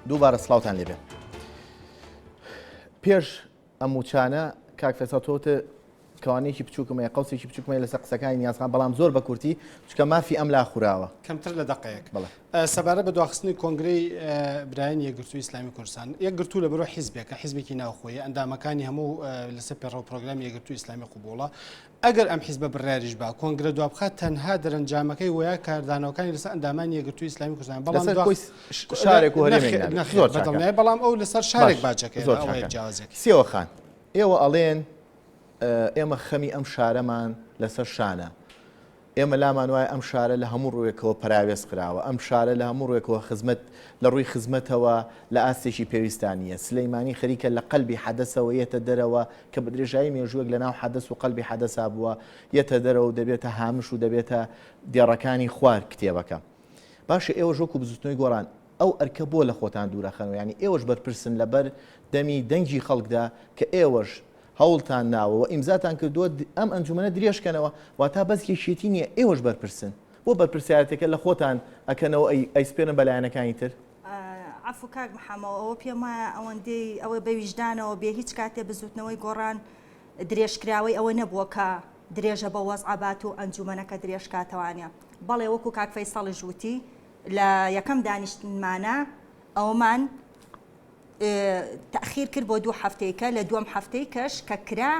دووبارە سڵاوتان لێبێ. پێش ئەم وچانە کاک فێسەڵ تۆ وتت کەوانەیەکی بچووکم هەیە قەوسێکی بچووکم هەیە لەسەر قسەکانی نیازخان بەڵام زۆر بە کورتی چونکە مافی ئەم لا خوراوە. کەمتر لە دەقەیەک. بەڵێ. سەبارەت بە دواخستنی کۆنگرەی برایانی یەکگرتووی ئیسلامی کوردستان، یەکگرتوو لە بەرۆ حیزبێکە، حیزبێکی ناوخۆیە، ئەندامەکانی هەموو لەسەر پێڕەو پرۆگرامی یەکگرتووی ئیسلامی قبوڵە. ئەگەر ئەم حیزبە بڕیاریش با کۆنگرە دوابخات تەنها دەرەنجامەکەی وەیا کاردانەوەکانی لەسەر ئەندامانی یەکگرتووی ئیسلامی کوردستان بەڵام لەسەر دوا کۆی شارێک و هەرێمێک نەخێر نابێت. نەخێر زۆر چاکە. بەدڵنیایی بەڵام ئەو لەسەر شارێک باش باجەکەیە زۆر ئەوەیە چاکە. جیاوازیەکەی. سێوە خان ئێوە ئەڵێن ئێمە خەمی ئەم شارەمان لەسەر شانە. ئێمە لامان وایە ئەم شارە لە هەموو ڕووێکەوە پەراوێز خراوە، ئەم شارە لە هەموو ڕووێکەوە خزمەت لە ڕووی خزمەتەوە لە ئاستێکی پێویستا نییە. سلیمانی خەریکە لە قەلبی حەدەسەوە یەتە دەرەوە کە بە درێژایی مێژووێک لە ناو حەدەس و قەلبی حەدەسا بووە، یەتە دەرەوە و دەبێتە هامش و دەبێتە دێڕەکانی خوار کتێبەکە. باشە ئێوەش وەکوو بزووتنەوەی گۆڕان ئەو ئەرکە بۆ لە خۆتان دوورەخەنەوە؟ یانی ئێوەش بەرپرسن لە بەر دەمی دەنگی خەڵکدا کە ئێوەش هەوڵتان ناوە و ئیمزاتان کردووە ئەم ئەنجومەنە درێژ کەنەوە، واتا بەس یەکێتی نییە ئێوەش بەرپرسن، بۆ بەرپرسیارەتیەکە لە خۆتان ئەکەنەوە ئەیسپێرن بە لایەنەکانی تر؟ عەفو کاک محەمەو ئەوە پێم وایە ئەوەندەی ئەوە بە ویژدانەوە بێ هیچ کاتێ بزوتنەوەی گۆڕان درێژکراوەی ئەوە نەبووە کە درێژە بە وەزعە بات و ئەنجومەنەکە درێژکاتەوانە بەڵێ وەکو کاک فەیسەڵیش وتی لە یەکەم دانیشتنمانە ئەوەمان تەئخیر کرد بۆ دوو هەفتەی کە لە دووەم هەفتەی کەش کە کرا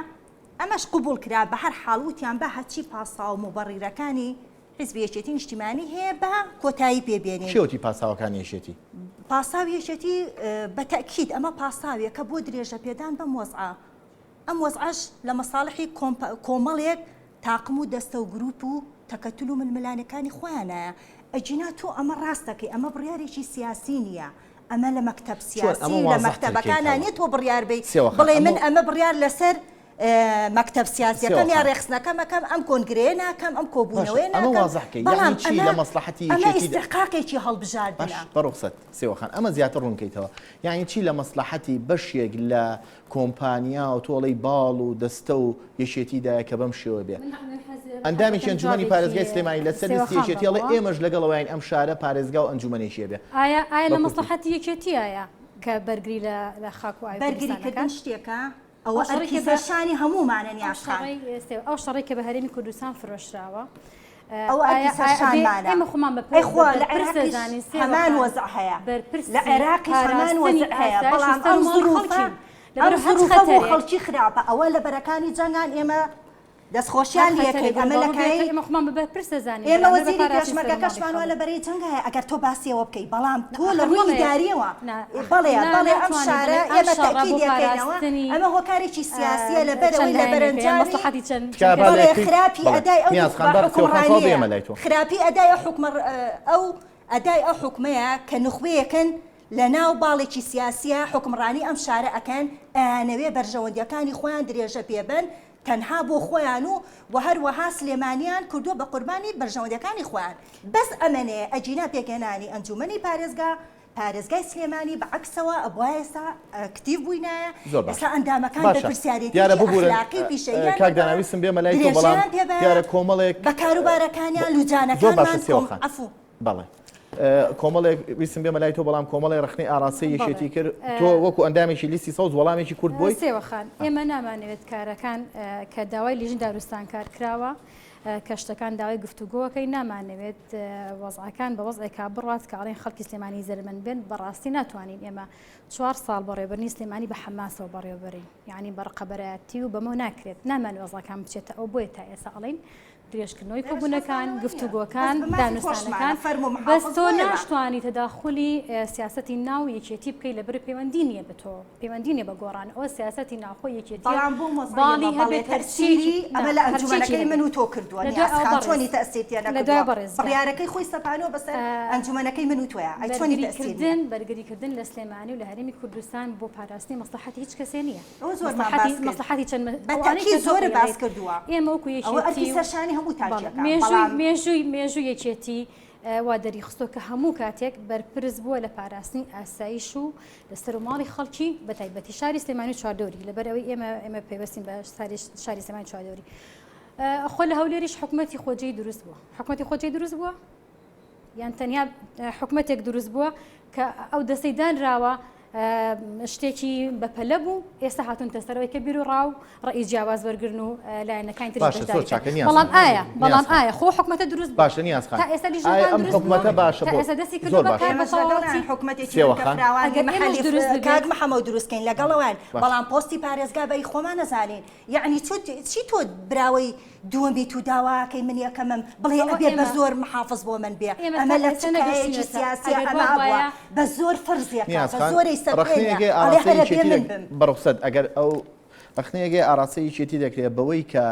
ئەمەش قبوڵ کرا بە هەر حاڵ وتیان بە هەرچی پاساو موبەڕیرەکانی حیزبی یەکێتی نیشتیمانی هەیە بە کۆتایی پێ بێنین. کێ وتی پاساوەکانی یەکێتی؟ پاساوی یەکێتی بە تەئکید ئەمە پاساوێکە بۆ درێژەپێدان بەم وەزعە. ئەم وەزعەش لە مەساڵحی کۆمەڵێک تاقم و دەستە و گروپ و تەکەتول و ململانێکانی خۆیانایە. ئەگینا تۆ ئەمە ڕاست دەکەی، ئەمە بڕیارێکی سیاسی نییە، ئەمە لە مەکتەب چۆن سیاسی ئەمە و لە وازحتر مەکتەبەکانا کەیتەوە؟ نییە تۆ بڕیار بەی سێوە خان بڵێی ئەمە من ئەمە بڕیار لەسەر مەکتەب سێوە سیاسیەکەم یا خان ڕێخستنەکەم ئەکەم، ئەم کۆنگرەیە ناکەم، ئەم باشە کۆبوونەوەیە ئەمە ناکەم، وازح کەی بەڵام یەعنی چی ئەمە لە مەسڵەحەتی ئەمە یەکێتیدا ئیستحقاقێکی باش هەڵبژاردنە. بە ڕوخسەت سێوە خان ئەمە زیاتر ڕوون کەیتەوە یەعنی چی لە مەسڵەحەتی بەشێک لە کۆمپانیا و تۆڵەی باڵ و دەستە و یەکێتیدایە کە بەم شێوە بێ. ئەندامێکی ئەنجومەنی پارێزگای سلێمانی لەسەر لیستی یەکێتی ئەڵێ ئێمەش لەگەڵ ئەوەین ئەم شارە پارێزگا و ئەنجومەنێکی هەبێ. ئایا ئایا لە مەسڵەحەتی یەکێتیایە کە بەرگری لە لە خاک و ئاوی کوردستان بەرگری کردن ئەکات؟ شتێکە ئەوە ئەرکی سەرشانی هەموومانە نیاز خان. ئەو شەڕەی کە بە هەرێمی کوردستان فرۆشراوە ئەوە ئەرکی سەرشانمانە. ئێمە خۆمان بە ئەی خوا لە بەرپرس عێراقیش دەزانین سێوە هەمان خان وەزع هەیە بەرپرسی لە عێراقیش هەمان پاراستنی وەزع هەیە ئاسایش و بەڵام سەر ئەم و ماڵی زروفە خەڵکین ئەم لەبەر هەر زروفە بۆ خەتەرێک خەڵکی خراپە ئەوە لە بەرەکانی جەنگان ئێمە هەر دەستخۆشیان خەتەرێک لێکەین ئەمە لە ڕووبەڕوو کایەی بێتەوە ئێمە خۆمان بە بەرپرس دەزانین ئێمە بەرامبەر بە وەزیری پاراستنی سەر و ماڵی پێشمەرگەکەشمان وا خەڵک. لە بەرەی جەنگا هەیە ئەگەر تۆ باسی ئەوە بکەی بەڵام نا تۆ لە ئاخر ڕووی بەڵێ ئیداریەوە نا ئاخر بەڵێ نا بەڵێ ئەم ناتوانین شارە بڵێین ئەم ئێمە شەڕە تەئکید بۆ یەکەینەوە پاراستنی ئەمە هۆکارێکی سیاسیە لەبەر چەند ئەوەی لە لایەنێکە یان بەرەنجامی مەسڵەحەتی چەند چەند تکایە با بەڵێ لە کەسێکە. یەکتری خراپی بەڵێ ئەدای ئەو نیاز خان نوخبە با سێوە خان تەواو حوکمڕانیەیە بێمە لای تۆ. خراپی ئەدای ئەو حوکمە ئەو ئەدای ئەو حوکمەیە کە نوخبەیەکن لە ناو باڵێکی سیاسیە حوکمڕانی ئەم شارە ئەکەن ئەیانەوێ بەرژەوەندیەکانی خۆیان درێژە پێبەن تەنها بۆ خۆیان و وە هەروەها سلێمانیان کردوە بە قوربانی بەرژەوەندیەکانی خۆیان بەس ئەمەنەیە ئەگینا پێکهێنانی ئەنجومەنی پارێزگا پارێزگای سلێمانی بە عەکسەوە ئەبوایە ئێستا ئەکتیڤ بووینایە زۆر باشە ئێستا ئەندامەکان باشە بەرپرسیارێتیەکی دیارە ببورن ئەخلاقی و پیشەییان کاک هەبایە دانا ویستم بێمە لای تۆ بەڵام درێژەیان پێبایە دیارە کۆمەڵێک بە کاروبارەکانیان زۆر باشە لوجانەکانمان سێوە کۆم خان عەفو بەڵێ کۆمەڵێک ویستم بێمە لای تۆ بەڵام کۆمەڵێک ڕەخنەی ئاراستەی یەکێتی کرد تۆ وەکو ئەندامێکی لیستی سەوز وەڵامێکی کورت بۆی سێوە خان ئێمە نامانەوێت کارەکان کە داوای لیژنەی دانوستانکار کراوە کە شتەکان داوای گفتوگۆەکەی نامانەوێت وەزعەکان بە وەزعێکا بڕات کە ئەڵێن خەڵکی سلێمانی زەرمەند بێن بەڕاستی ناتوانین ئێمە چوار ساڵ بەڕێوەبردنی سلێمانی بە حەماسەوە بەڕێوەبەرین یعنی بە ڕقەبەرایەتی و بەمە ناکرێت نامان وەزعەکان بچێتە ئەو بۆیە تا ئێستا ئەڵێین درێژکردنەوەی کۆبوونەکان، گفتوگۆکان، دانوستانەکان، بەس تۆ ناشتوانی تەداخولی سیاسەتی ناو یەکێتی بکەی لەبەر پەیوەندی نییە بە تۆ، پەیوەندی نییە بە گۆڕان، ئەوە سیاسەتی ناوخۆی یەکێتیە، بەڵام بۆ مەزڵی باڵی ئێمە بەڵێ هەبێت تەئسیری هەرچیەکی ئەمە نا لە هەرچیەکی ئەنجومەنەکەی من هەبێت و تۆ کردووە لە دوای نیاز ئەوە خان بەڕێز چۆنی تەئسیر تێ لە دوای نەکردووە بەڕێزگا بڕیارەکەی خۆی سەپانووە بەسەر ئەنجومەنەکەی من و تۆیا ئەی چۆنی تەئسیر نییە؟ بەرگریکردن بەرگریکردن لە سلێمانی و لە هەرێمی کوردستان بۆ پاراستنی مەسڵەحەتی هیچ کەسێ نییە. ئەوە زۆرمان مەسڵەحەتی باس کرد مەسڵەحەتی چەند مە- بە ئەوانەی تەئکید کە تۆ زۆرت باس ئەیڵێیت کردووە ئێمە وەکو ئەوە ئەرکی یەکێتی و سەرشانی هەموو بەڵێ تاکێکە مێژووی بەڵام مێژووی مێژووی یەکێتی اه، وا دەریخستووە کە هەموو کاتێک بەرپرس بووە لە پاراستنی ئاسایش و لە سەر و ماڵی خەڵکی بە تایبەتی شاری سلێمانی و چواردەوری لەبەر ئەوەی ئێمە ئێمە پەیوەستین بە شاری شاری سلێمانی و چواردەوری اه، خۆ لە هەولێریش حکومەتی خۆجێی دروست بووە حکومەتی خۆجێی دروست بووە؟ یان تەنیا حکومەتێک دروست بووە کە ئەو دەستەی دانراوە شتێکی بەپەلە بوو ئێستا هاتونتە سەرەوەی کە بیر و ڕا و ڕەئی جیاواز وەرگرن و لایەنەکانی تریش باشە زۆر بەشداری چاکە بکەن نیاز بەڵام خان ئایا بەڵام نیاز خان ئایا خۆ حکومەتە دروست بوو باشە نیاز خان تا ئێستا ئایا لیژنەکان ئەم دروست بووە حکومەتە باشە تا بۆ ئێستا دەستی زۆر کردووە بە باشە کار بە ئێمەش لەگەڵیان تەواوەتی حکومەتێکی سێوە بنکە خان فراوانی ئەگەر ئێمەش مەحەلی دروست کاک ببێت محەمەد دروست کەین لەگەڵەوان باشە بەڵام پۆستی پارێزگا بە ئی خۆمان ئەزانین یەعنی چۆ چی تۆ براوەی دووەمی تو داواکەی من یەکەمم بڵێ ئەوە ئەبێ بە ئێمە زۆر محافز بۆ من بێ ئێمە ئەمە تا لە ئێستا چ کایەکی نەگەشتینەتە سیاسیە ئەگەر ئەمە وا هەبووە بوایە بە زۆر فەرزێکە نیاز بە خان زۆرەی سەپێنە ڕەخنەیەکەی ئەڵێ ئاراستەی هەرە بێ یەکێتی من دەک بم. بە ڕوخسەت ئەگەر ئەو ڕەخنەیەکەی ئاراستەی یەکێتی دەکرێت بەوەی کە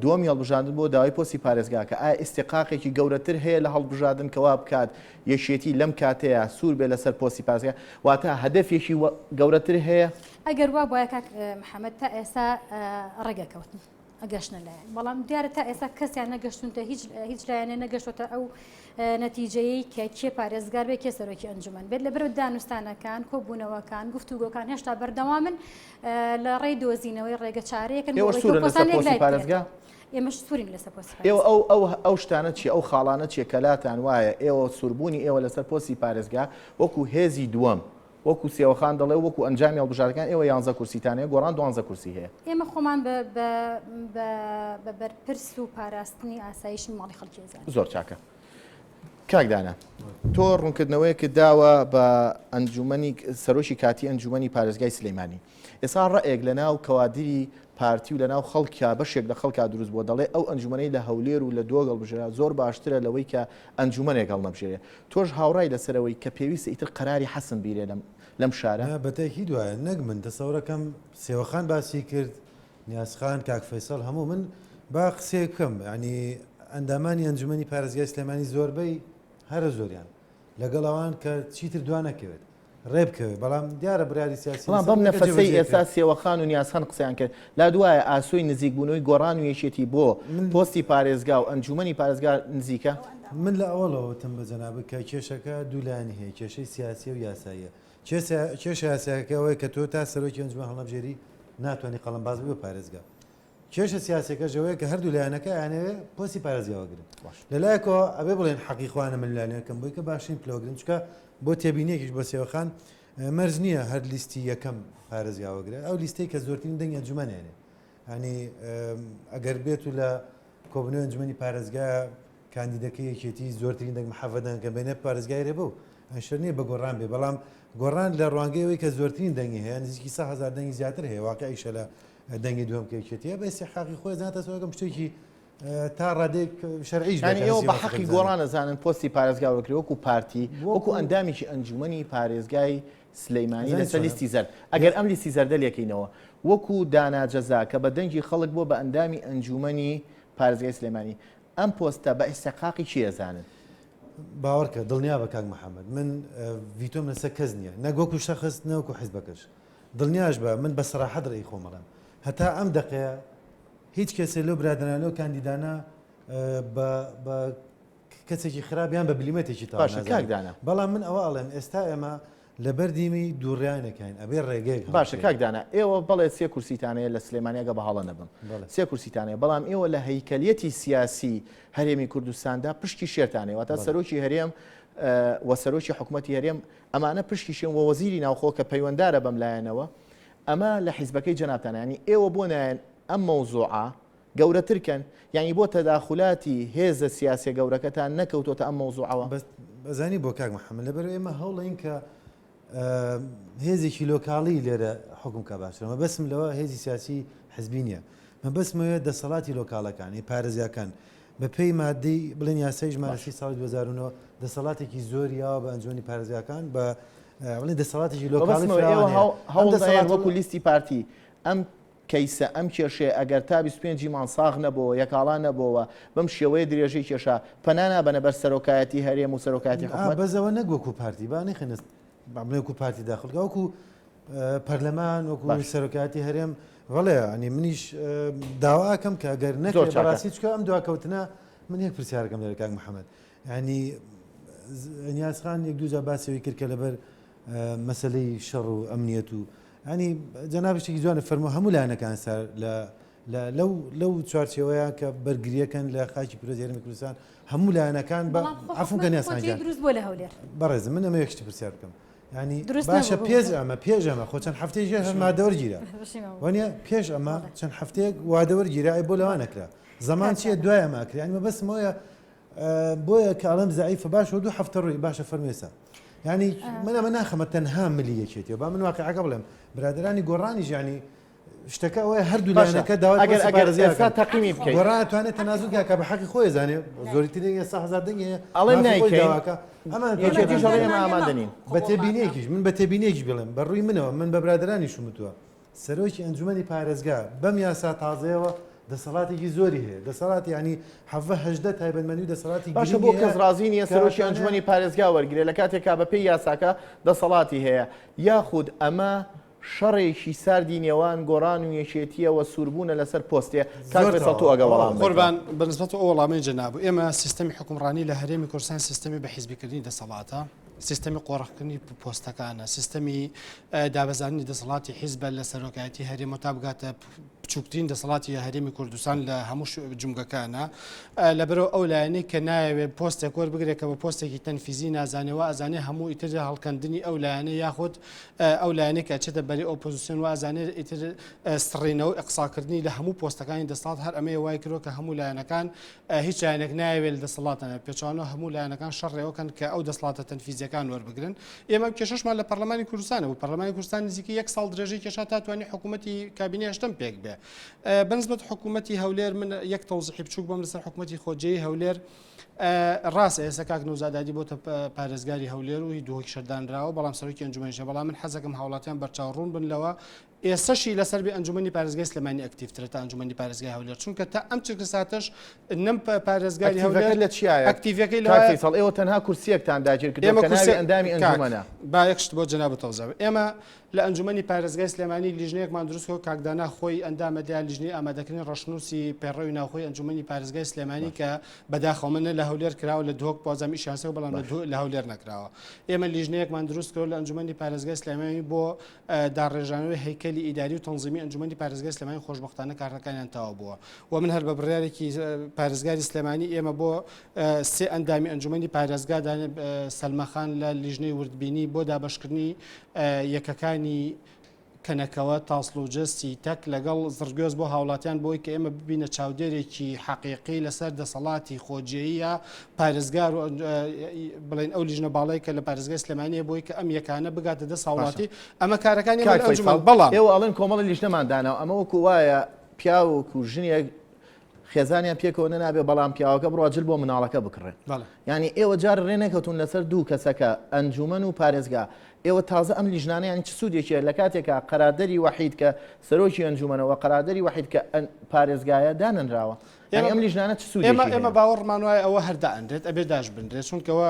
دووەمی هەڵبژاردن بۆ داوای پۆستی پارێزگاکە ئایا ئیستیقاقێکی گەورەتر هەیە لە هەڵبژاردن کە وا بکات یەکێتی لەم کاتەیە سوور بێ لەسەر پۆستی پارێزگا واتە هەدەفێکی گەورەتر هەیە؟ ئەگەر وا بوایە کاک محەمەد تا ئێستا ڕێگە کەوتن ئەگەشتنە لایەن بەڵام دیارە تا ئێستا کەسیان نەگەشتونتە هیچ هیچ لایەنێ نەگەشتۆتە ئەو نەتیجەیەی کە کێ پارێزگار بێ کێ سەرۆکی ئەنجومەن بێت لەبەر دانوستانەکان کۆبوونەوەکان گفتوگۆکان هێشتا بەردەوامن لە ڕێی دۆزینەوەی ڕێگە چارەیەکن ئێوە سوورن لەسەر پۆستی پارێزگا؟ ئێمەش سوورین لەسەر پۆستی ئێوە پارێزگا. ئەو ئەو ئەو شتانە چیە ئەو خاڵانە چیە کە لاتان وایە ئێوە سووربوونی ئێوە لەسەر پۆستی پارێزگا وەکو هێزی دووەم وەکو سێوەخان دەڵێ و وەکو ئەنجامی هەڵبژاردنەکان ئێوە یانزە کورسیتان هەیە، گۆڕان دوانزە کورسی هەیە. ئێمە خۆمان بە بە بە بە بەرپرس و پاراستنی ئاسایشی ماڵی خەڵکی ئەزانین. زۆر چاکە. کاک دانا تۆ ڕوونکردنەوەیەکت داوە بە ئەنجومەنی سەرۆکی کاتی ئەنجومەنی پارێزگای سلەیمانی. ئێستا ڕەئێک لە ناو کەوادری پارتی و لە ناو خەڵکا بەشێک لە خەڵکا دروست بووە دەڵێ ئەو ئەنجومەنەی لە هەولێر و لە دهۆک هەڵبژێرا زۆر باشترە لەوەی کە ئەنجومەنێک هەڵنەبژێرێ. تۆش هاوڕای لەسەر ئەوەی کە پێویستە ئیتر قەراری حەسم بیرێ لەم لەم شارە؟ نا بە تەئکید وایە نەک من تەسەورەکەم سێوەخان باسی کرد نیاز خان کاک فەیسەڵ هەموو من با قسەیەک بکەم یانی ئەندامانی ئەنجومەنی پارێزگای سلێمانی زۆربەی هەرە زۆریان لەگەڵ ئەوان کە چیتر دوا نەکەوێت ڕێ بکەوێت بەڵام دیارە بڕیاری سیاسی بەڵام لەسەر بەم ئەوەیە کە نەفەسەی جێبەجێ ئێستا کرێت. سێوەخان و نیازخان قسەیان کرد لات وایە ئاسۆی نزیکبوونەوەی گۆڕان و یەکێتی بۆ من پۆستی پارێزگا و ئەنجومەنی پارێزگا نزیکە؟ من لە ئەوەڵەوە وتم بە جەنابت کە کێشەکە دوو لایەنی هەیە، کێشەی سیاسییە و یاساییە. کێشە یاساییەکە ئەوەیە کە تۆ تا سەرۆکی ئەنجومەن هەڵنەبژێری ناتوانی قەڵەمباز ببی بە پارێزگا. کێشە سیاسیەکەش ئەوەیە کە هەردوو لایەنەکە ئەیانەوێ پۆستی پارێزگا وەگرن. لە لایەکەوە ئەبێ بڵێن حەقی خۆیانە ململانێکەن بۆی کە باشترین پلە وەگرن، چونکە بۆ تێبینیەکیش بۆ سێوەخان مەرج نییە هەر لیستی یەکەم پارێزگا وەگرێ، ئەو لیستەی کە زۆرترین دەنگی ئەنجومەن هێنێ. یانی ئەگەر بێت و لە کۆبوونەوەی ئەنجومەنی پارێزگا کاندیدەکەی یەکێتی زۆرترین دەنگ محەڤە دەنگەکە بێنێ پارێزگای رێ بەو ئەنشەر نییە بە گۆڕان بێ بەڵام گۆڕان لە ڕوانگەی ئەوەی کە زۆرترین دەنگی هەیە نزیکی 100 هەزار دەنگی زیاتر هەیە واقعیشە لە دەنگی دووەم کە یەکێتیە بە ئیستیحقاقی خۆی زانێتە سەرۆکم شتێکی تا ڕادەیەک شەرعیش بێت یانی ئێوە هەستی بە وەخت حەقی بزانێت. گۆڕان ئەزانن پۆستی پارێزگا وەرگرێ وەکو پارتی وەکو وەکو ئەندامێکی ئەنجومەنی پارێزگای سلیمانی ئەزانی لەسەر چۆنە لیستی زەرد ئەگەر ئەم لیستی زەردە لێکەینەوە وەکو دانا جەزا کە بە دەنگی خەڵک بووە بە ئەندامی ئەنجومەنی پارێزگای سلێمانی ئەم پۆستە بە ئیستحقاقی کێ ئەزانن؟ باوەڕکە دڵنیابە کاک محەمەد من ڤیتۆم لەسەر کەس نییە نەک وەکو شەخس نە وەکو حزبەکەش دڵنیاش بە من بە سەراحەت ڕێی خۆم ئەڵێم هەتا ئەم دەقەیە هیچ کەسێ لەو برادەرانە لەو کاندیدانە بە بە کەسێکی خراپ یان بە بلیمەتێکی تەواو باشە کاک نازانم دانا. بەڵام من ئەوە ئەڵێم ئێستا ئێمە لەبەر دیمی دووڕیانێکین ئەبێ ڕێگەیەک باشە هەڵبژێرین. کاک دانا ئێوە بەڵێ سێ کورسیتان هەیە لە سلێمانی ئەگە بە هەڵە نەبم بەڵێ. سێ کورسیتان هەیە بەڵام ئێوە لە هەیکەلیەتی سیاسی هەرێمی کوردستاندا پشکی شێرتان هەیە واتە بەڵێ. سەرۆکی هەرێم و سەرۆکی حکومەتی هەرێم ئەمانە پشکی شێن و وەزیری ناوخۆ کە پەیوەندارە بەم لایەنەوە ئەمە لە حیزبەکەی جەنابتانە یانی ئێوە بۆ نایەن ئەم مەوزوعە گەورەتر کەن یانی بۆ تەداخولاتی هێزە سیاسیە گەورەکەتان نەکەوتۆتە ئەم مەوزوعەوە؟ بەس ئەزانی بۆ کاک محەمەد لەبەر ئێمە هەوڵین کە هێزێکی لۆکاڵی لێرە حکوم کا باشترە مەبەسم لەوە هێزی سیاسی حزبی نییە مەبەستم ئەوەیە دەسەڵاتی لۆکاڵەکان پارێزگاکان بە پێی مادەی بڵێن یاسای ژمارە سی ساڵی 2009 دەسەڵاتێکی زۆری یاوە بە ئەنجومەنی پارێزگاکان بە بڵێن دەسەڵاتێکی لۆکاڵی مەبەستم ئەوەیە فراوان ئێوە هەیە. ئەم هەوڵ دەیەن دەسەڵات وەکو لیستی پارتی ئەم کەیسە، ئەم کێشەیە ئەگەر تا 25 ی مانگ ساغ نەبۆوە، یەکاڵا نەبۆوە، بەم شێوەیە درێژەی کێشا، پەنا نابەنە بەر سەرۆکایەتی هەرێم و سەرۆکایەتی ئا حکومەت؟ بەس ئەوە نەک وەکو پارتی با نەیخەینە با بڵێ وەکو پارتی داخل کە وەکو پەرلەمان وەکو باش. سەرۆکایەتی هەرێم بەڵێ ینی منیش داوا ئەکەم کە ئەگەر زۆر نەکرێ چاکە. بەڕاستی چونکە ئەم دواکەوتنە من یەک پرسیارەکەم لێرە کاک محەمەد ینی نیاز خان یەک دوو جار باسی ئەوەی کرد کە لەبەر مەسەلەی شەڕ و ئەمنیەت و ینی جەنابی شتێکی جوانە فەرموو هەموو لایەنەکان سەر لە لە لەو لەو چوارچێوەیە کە بەرگریەکەن لە خاکی پیرۆزی هەرێمی کوردستان هەموو لایەنەکان بە بەڵام خۆ عەفوم کە حکومەتی نیاز خان خۆجێی گیان دروست بووە لە هەولێر. بەڕێزم من ئەمەوێ یەک شتی پرسیار بکەم یانی دروست باشە نەبوو پێش ببوورە. ئەمە پێش ئەمە خۆ چەند هەفتەیەکی هەر مادە وەرگیرا پەشیمان بووم. وانە پێش ئەمە بەڵێ. چەند هەفتەیەک وادە وەرگیرا ئەی بۆ لەوان نەکرا زەمان کاک چییە دانا. دوای ئەمە ئەکرێ یانی مەبەستم ئەوەیە بۆیە کە ئەڵێم زەعیفە باشە دوو هەفتە ڕۆی باشە فەرموێسە یعنی من ئەمە ناخەمە تەنها ملی یەکێتیەوە با من واقعەکە بڵێم برادرانی گۆڕانیش یعنی شتەکە ئەوەیە هەردوو لایەنەکە داوای ئەگەر پۆستی ئەگەر پارێزگا ئێستا ئەکەن. تەقیمی بکەیت گۆڕان ئەتوانێت تەنازول کە کە بە حەقی خۆی زانێ زۆرترین ئێستا هەزار دەنگی هەیە ئەڵێن مافی خۆی نایکەین. داواکە ئەمان یەکێتیش ئەڵێ ئێمە ئێمە ئامادە نین بە تێبینیەکیش من بە تێبینیەکیش بڵێم بە ڕووی منەوە من بە برادەرانیشم وتووە سەرۆکی ئەنجومەنی پارێزگا بەم یاسا تازەیەوە دەسەڵاتێکی زۆری هەیە دەسەڵات یانی حەڤە 18 تایبەتمەندی و دەسەڵاتی باشە بۆ گرنگی کەس هەیە ڕازی نییە کە سەرۆکی ئەتوانێ ئەنجومەنی پارێزگا وەرگرێ لە کاتێکا بەپێی یاساکە دەسەڵاتی هەیە یاخود ئەمە شەڕێکی ساردی نێوان گۆڕان و یەکێتییە وە سووربوونە لەسەر پۆستێ؟ کاک زۆر فەیسەڵ تۆ تەواو ئەگە تەواو وەڵام بەیتەوە. قوربان بەنسبەت ئەو وەڵامەی جەناب ئێمە سیستەمی حوکمڕانی لە هەرێمی کوردستان سیستەمی بە حیزبیکردنی دەسەڵاتە سیستەمی قۆرخکردنی پۆستەکانە سیستەمی دابەزاندنی دەسەڵاتی حیزبە لە سەرۆکایەتی هەرێمەوە تا بگاتە بچووکترین دەسەڵاتی هەرێمی کوردستان لە هەموو جومگەکانە لەبەرەوە ئەو لایەنەی کە نایەوێت پۆستێک وەربگرێت کە بە پۆستێکی تەنفیزی نازانێ و ئەزانێ هەموو ئیتر هەڵکەندنی ئەو لایەنە یاخود ئەو لایەنەی کە ئەچێتە بەری ئۆپۆزیسیۆن و ئەزانێت ئیتر سڕینەوە ئیقساکردنی لە هەموو پۆستەکانی دەسەڵات هەر ئەمەیە وای کردووە کە هەموو لایەنەکان هیچ لایەنێک نایەوێت لە دەسەڵاتە نەبێت، پێچەوانەوە هەموو لایەنەکان شەڕێوەکەن کە ئەو دەسەڵاتە تەنفیزیەکان وەربگرن. ئێمە ئەم کێشەشمان لە پەرلەمانی کوردستان هەبوو، پەرلەمانی کوردستان نزیکەی یەک ساڵ درێژەی کێشا تا توانی حکوومەتی کابینەی هەشتەم پێک بێ. بەنسبەت حکوومەتی هەولێر من یەک تەوزیحی بچووک بەم لەسەر حکوومەتی خۆجێی هەولێر ڕاستە ئێستا کاک نەوزاد ئادی بۆتە پارێزگاری هەولێر و هی دهۆکیش هەر دانراوە بەڵام سەرۆکی ئەنجومەنیشە بەڵام من حەزەکەم هاوڵاتیان بەرچاو ڕوون بن لەوە ئێستەشی لەسەر بێ ئەنجومەنی پارێزگای سلێمانی ئەکتیڤترە تا ئەنجومەنی پارێزگای هەولێر چونکە تا ئەم چرکە ساتەش نەم پارێزگاری ئەکتیڤەکە هەولێر لە چیایە؟ ئەکتیڤەکەی کاک لەوایە فەیسەڵ ئێوە تەنها کورسییەکتان داگیر کردووە ئێمە کە ناوی کورسیەک ئەندامی کاک ئەنجومەنە. با یەک شت بۆ جەنابت تەوزە بێ ئێمە لە ئەنجومەنی پارێزگای سلێمانی لیژنەیەکمان دروست کردووە کاک دانا خۆی ئەندامە لە لیژنەی ئامادەکردنی ڕەشنووسی پەیڕەوی ناوخۆی ئەنجومەنی پارێزگای سلێمانی کە بەداخەوە من نە لە هەولێر کراوە لە دهۆک بازم ئیشیان سەر بەڵام لە هەولێر نەکراوە ئێمە لیژنەیەکمان دروست کردووە لە ئەنجومەنی پارێزگای سلێمانی بۆ داڕێژانەوەی هەیکەلی ئیداری و تەنزیمی ئەنجومەنی پارێزگای سلێمانی خۆشبەختانە کارەکانیان تەواو بووە و من هەر بە بڕیارێکی پارێزگاری سلێمانی ئێمە بۆ سێ ئەندامی ئەنجومەنی پارێزگا سەلمەخان لە لیژنەی وردبینی بۆ دابەشکردنی یەکەکانی کەنەکەوە، تاسڵوجە، سیتەک، لەگەڵ زڕگوێز بۆ هاوڵاتیان بۆی کە ئێمە ببینە چاودێرێکی حەقیقی لەسەر دەسەڵاتی خۆجێیی یا پارێزگار و بڵێن ئەو لیژنە باڵای کە لە پارێزگای سلێمانییە بۆی کە ئەم یەکانە بگاتە دەست هاوڵاتی ئەمە کارەکانی ئێمە کاک لە ئەنجومەن فەیسەڵ بەڵام ئێوە ئەڵێن کۆمەڵی لیژنەمان داناوە ئەمە وەکو وایە پیاوێک و ژنێک خێزانیان پێکەوە نەنابێ بەڵام پیاوەکە بڕوا جل بۆ مناڵەکە بکڕێ یعنی ئێوە جار ڕێ نەکەوتون لەسەر دوو کەسەکە ئەنجومەن و پارێزگا ئێوە تازە ئەم لیژنانە یانی چ سوودێکی هەیە لە کاتێکا قەراردەری وەحید کە سەرۆکی ئەنجومەنەوە قەراردەری وەحید کە پارێزگایە دانەنراوە یعنی ئەم لیژنانە چ سوودێکی ئێمە ئێمە باوەڕمان وایە ئەوە هەر دائەنرێت ئەبێ داش بنرێت چونکەوە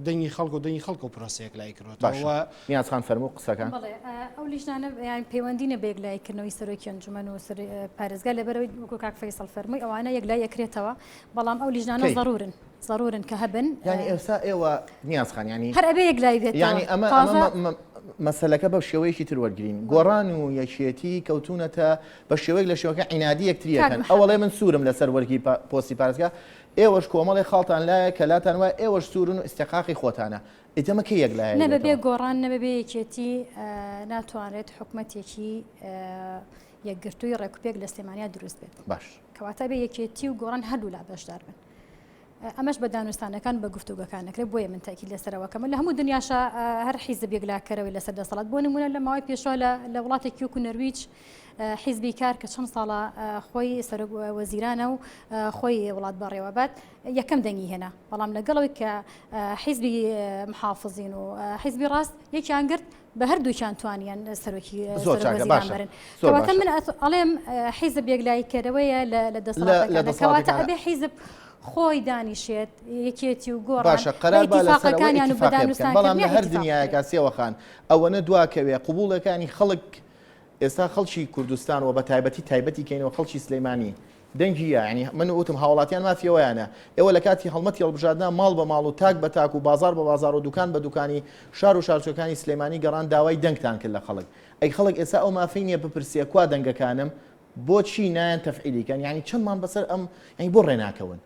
دەنگی خەڵک و دەنگی خەڵک و پرۆسەیەک لای کردوەوە نیاز خان فەرموو قسەکان. بەڵێ ئەو لیژنانە یان پەیوەندی نە بە یەکلاییکردنەوەی سەرۆکی ئەنجومەن و پارێزگا لەبەرەوەی وەکو کاک فەیسەڵ فەرمووی ئەوانە یەکلایی ئەکرێتەوە بەڵام ئەو لیژنانە زەرورن زەرورن کە هەبن یانی ئێستا ئێوە نیاز خان یانی هەر ئەبێ یەکلایی بێتەوە یانی ئەمە ئەمە مەسەلەکە بە شێوەیەکی تر وەرگین گۆڕان و یەکێتی کەوتونەتە بە شێوەیەک لە شێوەکە عینادی یەکتریەکەن ئەوەڵێ من سوورم لەسەر وەرگی پۆستی پارێزگا ئێوەش کۆمەڵی خاڵتان لایە کە لاتان وایە ئێوەش سوورن و ئیستحقاقی خۆتانە ئیتر ئەمە کەی یەکلایە نە بەبێ دەبێتەوە؟ گۆڕان نە بەبێ یەکێتی ناتوانرێت حکومەتێکی یەکگرتووی ڕێکوپێک لە سلێمانیا دروست بێت. باش. کەواتە بێ یەکێتی و گۆڕان هەردوولا بەشدار بن. ئەمەش بە دانوستانەکان بە گفتوگەکان نەکرێت بۆیە من تاکید لەسەرەوەکەمە لە هەموو دنیاشا هەر حیزب یەکلاکەرەوەی لەسەر دەسەڵات بۆ نمونە لە ماوەی پێشوە لە وڵاتێکی وەکو نەرویج حیزبی کار کە چەند ساڵە خۆی سەرۆک وەزیرانە و خۆی وڵات بەڕێوەبات یەکەم دەنگی هێنا بەڵام لەگەڵ ئەوەی کە حیزبی محافزین و حیزبی ڕاست یەکیان گرت بە هەردووکیان توانیان سەرۆکی زۆر چاکە باشە بەرن زۆر کەواتە باشە. من ئەڵێم حیزب یەکلاییکەرەوەیە لە لە لە دەسەڵاتەکانە کەواتە دەسەڵاتەکانە. ئەبێ حیزب خۆی دانیشێت یەکێتی و گۆڕان باشە بە قەرار با لەسەر ئەوە ئیتیفاقەکانیان و بە ئیتیفاقێ بکەن بەڵام دانوستانکردنیان لە هەر ئیتیفاق بکرێت. دنیایەکا سێوەخان ئەوەنە دواکەوێ قبوڵەکانی خەڵک ئێستا خەڵکی کوردستان و بە تایبەتی تایبەتی کەینەوە خەڵکی سلەیمانی دەنگی یا یانی من وتم هاوڵاتیان مافی ئەوەیانە ئێوە لە کاتی هەڵمەتی هەڵبژاردنا ماڵ بە ماڵ و تاک بە تاک و بازاڕ بە بازاڕ و دوکان بە دوکانی شار و شارچۆکانی سلێمانی گەڕان داوای دەنگتان کرد لە خەڵک ئەی خەڵک ئێستا ئەو مافەی نییە بپرسێ کوا دەنگەکانم؟ بۆچی نایەن تەفعیلی کەن یانی چەندمان بەسەر ئەم یانی بۆ ڕێناکەون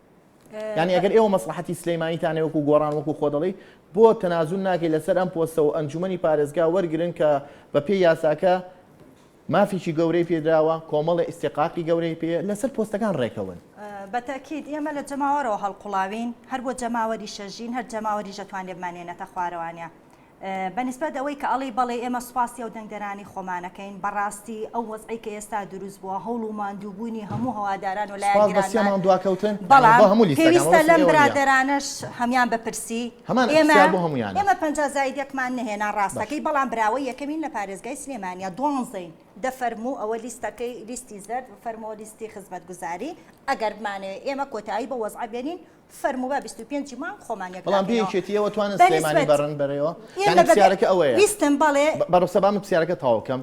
یانی ئەگەر ئێوە مەسڵەحەتی سلەیمانیتان هەیە وەکو گۆڕان وەکو خۆ دەڵێی بۆ تەنازول ناکەی لەسەر ئەم پۆستە و ئەنجومەنی پارێزگا وەرگرن کە بە پێی یاساکە مافێکی گەورەی پێدراوە کۆمەڵێ ئیستیقاقی گەورەی پێ لەسەر پۆستەکان ڕێکەون. بە تەئکید ئێمە لە جەماوەرەوە هەڵقوڵاوین هەر بۆ جەماوەریش ئەژین هەر جەماوەریش ئەتوانێ بمانێنێتە خوارەوانە. بە نیسبەت ئەوەی کە ئەڵێی بەڵێ ئێمە سوپاسی ئەو دەنگدەرانی خۆمانەکەین، بەڕاستی ئەو وەزعەی کە ئێستا دروست بووە هەوڵ و ماندووبوونی هەموو هەواداران و سوپاس بە لایەنگرانمان، سێ مانگ دواکەوتن یانی بەڵام بۆ هەموو لیستەکان پێویستە مەبەستم لەم ئێوە نییە. برادەرانەش هەموان بپرسی، هەمان ئێمە پرسیار بۆ هەموویانە. ئێمە 50 زاید یەکمان نەهێنا باش. ڕاستەکەی بەڵام براوەی یەکەمین لە پارێزگای سلێمانیە دوانزەین دە فەرموو ئەوە لیستەکەی لیستی زەرد فەرموو لیستی خزمەتگوزاری ئەگەر بمانەوێ ئێمە کۆتایی بەو وەزعە بێنین فەرموو با 25 ی مانگ خۆمان یەکلا بەڵام بێ کەینەوە. یەکێتی ئێوە توانن بە سلێمانی نیسبەت بەرن بەرەوە؟ ئێمە یانی بەبێ پرسیارەکە ئەوەیە ویستم بەڵێ. بە ڕوخسە با من پرسیارەکە تەواو کەم.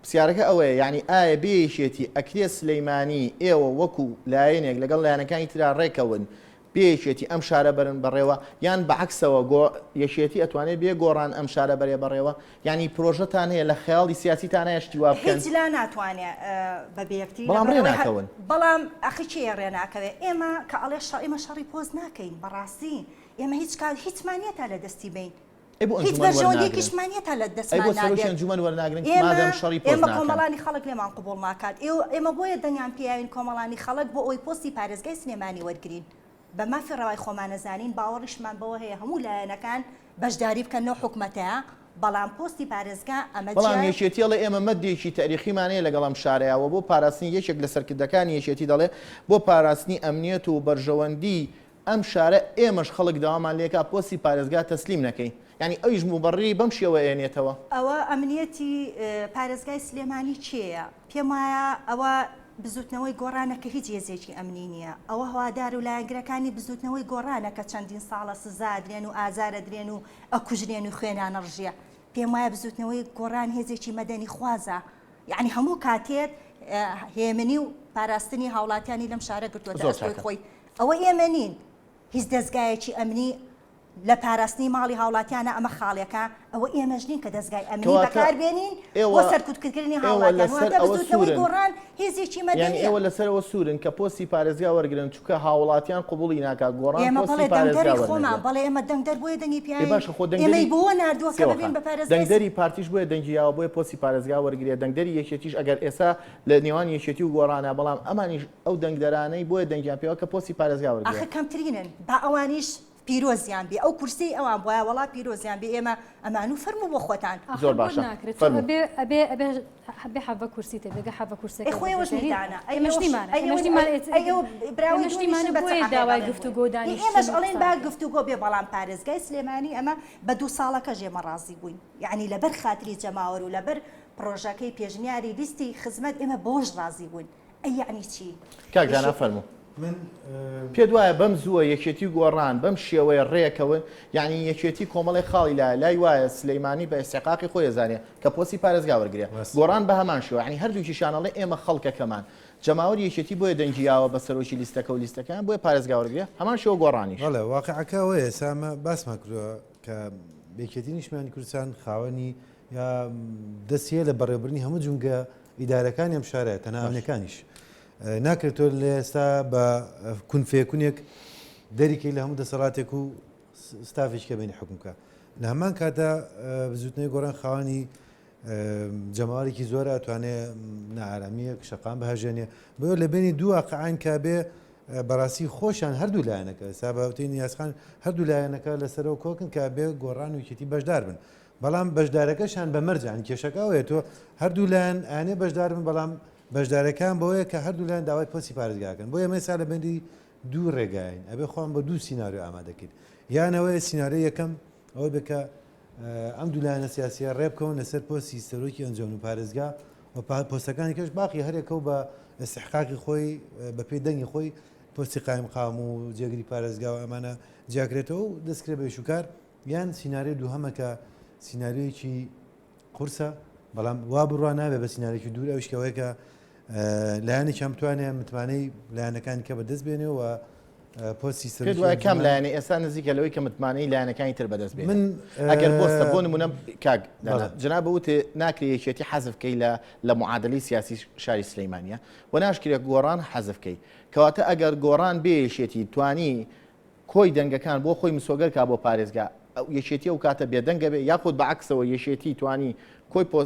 پرسیارەکە ئەوەیە یانی ئایا بێ یەکێتی ئەکرێ سلەیمانی ئێوە وەکو لایەنێک لەگەڵ لایەنەکانی ترا ڕێکەون بێ یەکێتی ئەم شارە بەرن بەڕێوە یان بە عەکسەوە گۆ یەکێتی ئەتوانێ بێ گۆڕان ئەم شارە بەرێ بەڕێوە یانی پرۆژەتان هەیە لە خەیاڵی سیاسیتان هەیە شتی وا بکەن؟ هیچ لا ناتوانێ بە بێ یەکتری بەڵام لەبەر ڕێ ئەوەی هەر ناکەون. بەڵام ئەخی کێیە ڕێ ناکەوێ ئێمە کە ئەڵێ شەڕ ئێمە شەڕی پۆست ناکەین بەڕاستی ئێمە هیچ کات هیچمان نیە تا لە دەستی بەین ئەی بۆ هیچ ئەنجومەن وەرناگرن؟ بەرژەوەندیەکیشمان نیە تا لە ئەی دەستمان بۆ سەرۆکی نابێت ئەنجومەن وەرناگرن ئێمە مادام شەڕی پۆست ئێمە ناکەن؟ کۆمەڵانی خەڵک لێمان قبوڵ ناکات ئێوە ئێمە بۆیە دەنگیان پێیاوین کۆمەڵانی خەڵک بۆ ئەوەی پۆستی پارێزگای سلێمانی وەرگرین بە مافی ڕەوای خۆمان ئەزانین، باوەڕیشمان بەوە هەیە هەموو لایەنەکان بەشداری بکەن لەو حکومەتە، بەڵام پۆستی پارێزگا ئەمە بەڵام جیایە. یەکێتی ئەڵێ ئێمە مەدێکی تاریخیمان هەیە لەگەڵ ئەم شارەیا و بۆ پاراستنی یەکێک لە سەرکردەکانی یەکێتی دەڵێ بۆ پاراستنی ئەمنیەت و بەرژەوەندی ئەم شارە ئێمەش خەڵک داوامان لێکا پۆستی پارێزگا تەسلیم نەکەین یانی ئەویش موبەڕیری بەم شێوە ئێنێتەوە. ئەوە ئەمنیەتی پارێزگای سلێمانی کێیە؟ پێم وایە ئەوە بزوتنەوەی گۆڕانە کە هیچ هێزێکی ئەمنی نییە، ئەوە هەوادار و لایەنگرەکانی بزوتنەوەی گۆڕانە کە چەندین ساڵە سزا ئەدرێن و ئازار ئەدرێن و ئەکوژرێن و خوێنیان ئەڕژێ. پێم وایە بزوتنەوەی گۆڕان هێزێکی مەدەنی خوازە، یەعنی هەموو کاتێک هێمنی و پاراستنی هاوڵاتیانی لەم شارە گرتووەتە زۆر ئەستۆی چاکە. خۆی. ئەوە ئێمە نین. هیچ دەزگایەکی ئەمنی لە پاراستنی ماڵی هاوڵاتیانە ئەمە خاڵێکە، ئەوە ئێمەش نین کە دەزگای ئەمنی کەواتە بەکار بێنین بۆ ئێوە سەرکوتکردنی ئێوە هاوڵاتیان، لەسەر واتە ئەوە بزوتنەوەی سوورن گۆڕان هێزێکی یانی مەدەنیە. ئێوە لەسەر ئەوە سوورن کە پۆستی پارێزگا وەرگرن چونکە هاوڵاتیان قبوڵی ناکات گۆڕان ئێمە پۆستی بەڵێ پارێزگا دەنگدەری خۆمان وەرنەگرێ. بەڵێ ئێمە دەنگدەر بۆیە دەنگی ئێ پیاین باشە خۆ ئێمەی دەنگدەری بۆوە ناردووە کە سێوە ببین خان بە پارێزگای دەنگدەری پارتیش بۆیە دەنگی یاوە بۆیە پۆستی پارێزگا وەرگرێ دەنگدەری یەکێتیش ئەگەر ئێستا لە نێوان یەکێتی و گۆڕانە بەڵام ئەمانیش ئەو دەنگدەرانەی بۆیە دەنگیان پێوە کە پۆستی پارێزگا وەرگرێ. ئاخر کەمترینن با ئەوانیش پیرۆزیان بێ ئەو کورسیەی ئەوان بوایە وەڵا پیرۆزیان بێ ئێمە ئەمانوو فەرموو بۆ خۆتان. ئاخر زۆر بۆت باشە ناکرێت تۆ فەرموو. ئەبێ ئەبێ ئەبێ ئەبێ حەڤە کورسی تێ بێ حەڤە ئەی کورسەکە خۆ ئێوەش بەدەست بێنی نیتانە ئەی ئێمەش ئێوەش نیمانە ئەی ئێمەش ئێوە نیمانە ئەی ئێوە براوەی ئێمەش دوو نیمانە نیشن بە چ بۆیە حەقێک داوای ئەڵێن گفتوگۆ بۆی دانیشتن ئێمەش و ئەڵێن قسە با بکەین. گفتوگۆ بێ بەڵام پارێزگای سلێمانی ئەمە بە دوو ساڵەکەش ئێمە ڕازی بووین یەعنی لەبەر خاتری جەماوەر و لەبەر پڕۆژەکەی پێشنیاری لیستی خزمەت ئێمە بەوەش ڕازی بووین ئەی یەعنی چی؟ کاک دانا فەرموو. من. پێت وایە بەم زووە یەکێتی و گۆڕان بەم شێوەیە ڕێکەون؟ یەعنی یەکێتی کۆمەڵێک خاڵی لایە، لای وایە سلەیمانی بە ئیستحقاقی خۆی ئەزانێ کە پۆستی پارێزگا وەرگرێ، گۆڕان بە هەمان شێوە، یەعنی هەردووکیشیان ئەڵێ ئێمە خەڵکەکەمان، جەماوەری یەکێتی بۆیە دەنگی یاوە بە سەرۆکی لیستەکە و لیستەکەیان بۆیە پارێزگا وەرگرێ، هەمان شێوە گۆڕانیش. بەڵێ واقیعەکە ئەوەیە ئێستا ئەمە باسمان کردووە کە یەکێتی نیشتمانی کوردستان خاوەنی یا دەستی هەیە لە بەڕێوەبردنی هەموو جومگە ئیدارەکانی ئەم شارە تەنها ئەمنەکانیش ناکرێت تۆ لە ئێستا بە کونفێکونێک دەریکەی لە هەموو دەسەڵاتێک و ستافێکی کە بێنی حکوم بکە لە هەمان کاتدا بزوتنەوەی گۆڕان خاوەنی جەماوەرێکی زۆرە ئەتوانێ نائارامییەک شەقام بهەژێنێ بۆیە لە بینی دوو واقعین کە بێ بەڕاستی خۆشیان هەردوو لایەنەکە ئێستا بە وتەی نیازخان هەردوو لایەنەکە لەسەرەوە کۆکن کە بێ گۆڕان و یەکێتی بەشدار بن بەڵام بەشدارەکەشیان بە مەرجە یانی کێشەکە ئەوەیە تۆ هەردوو لایەن ئەیانێ بەشدار بن بەڵام بەشدارەکان بەوەیە کە هەردوو لایەن داوای پۆستی پارێزگاکەن بۆ ئێمە ئێستا لە بەندی دوو ڕێگاین ئەبێ خۆمان بە دوو سیناریۆ ئامادەکەین یان ئەوەیە سیناریۆ یەکەم ئەوە بێ کە ئەم دوو لایەنە سیاسیە ڕێبکەون لەسەر پۆستی سەرۆکی ئەنجومەن و پارێزگا و پۆستەکانی کەش باقی هەرێکە و بە ئیستحقاقی خۆی بەپێی دەنگی خۆی پۆستی قایمقام و جێگری پارێزگا و ئەمانە جیاکرێتەوە و دەستکرێ بە ئیشوکار یان سیناریۆی دووهەمە کە سیناریۆیەکی قورسە بەڵام وا بڕوا نابێ بە سیناریۆیەکی دوور ئەویش کە ئەوەیە کە لایەنێکیان بتوانێ متمانەی لایەنەکانی کە بەدەست بێنێ و. پۆستی پێت سەرۆکی وایە کام ئەنجومەن لایەنە ئێستا نزیکە لەوەی کە متمانەی لایەنەکانی تر بەدەست بێنێت؟ من ئەگەر بۆستە بۆ نمونە کاک دانا بەڵێ. جەنابت وتێ ناکرێ یەکێتی حەزف کەی لە لە معادلەی سیاسی شاری سلەیمانیە و ناشکرێ گۆڕان حەزف کەی کەواتە ئەگەر گۆڕان بێ یەکێتی توانی کۆی دەنگەکان بۆ خۆی مسۆگەر کا بۆ پارێزگا ئەو یەکێتی ئەو کاتە بێدەنگە بێ یاخود بە عەکسەوە یەکێتی توانی کۆی پۆ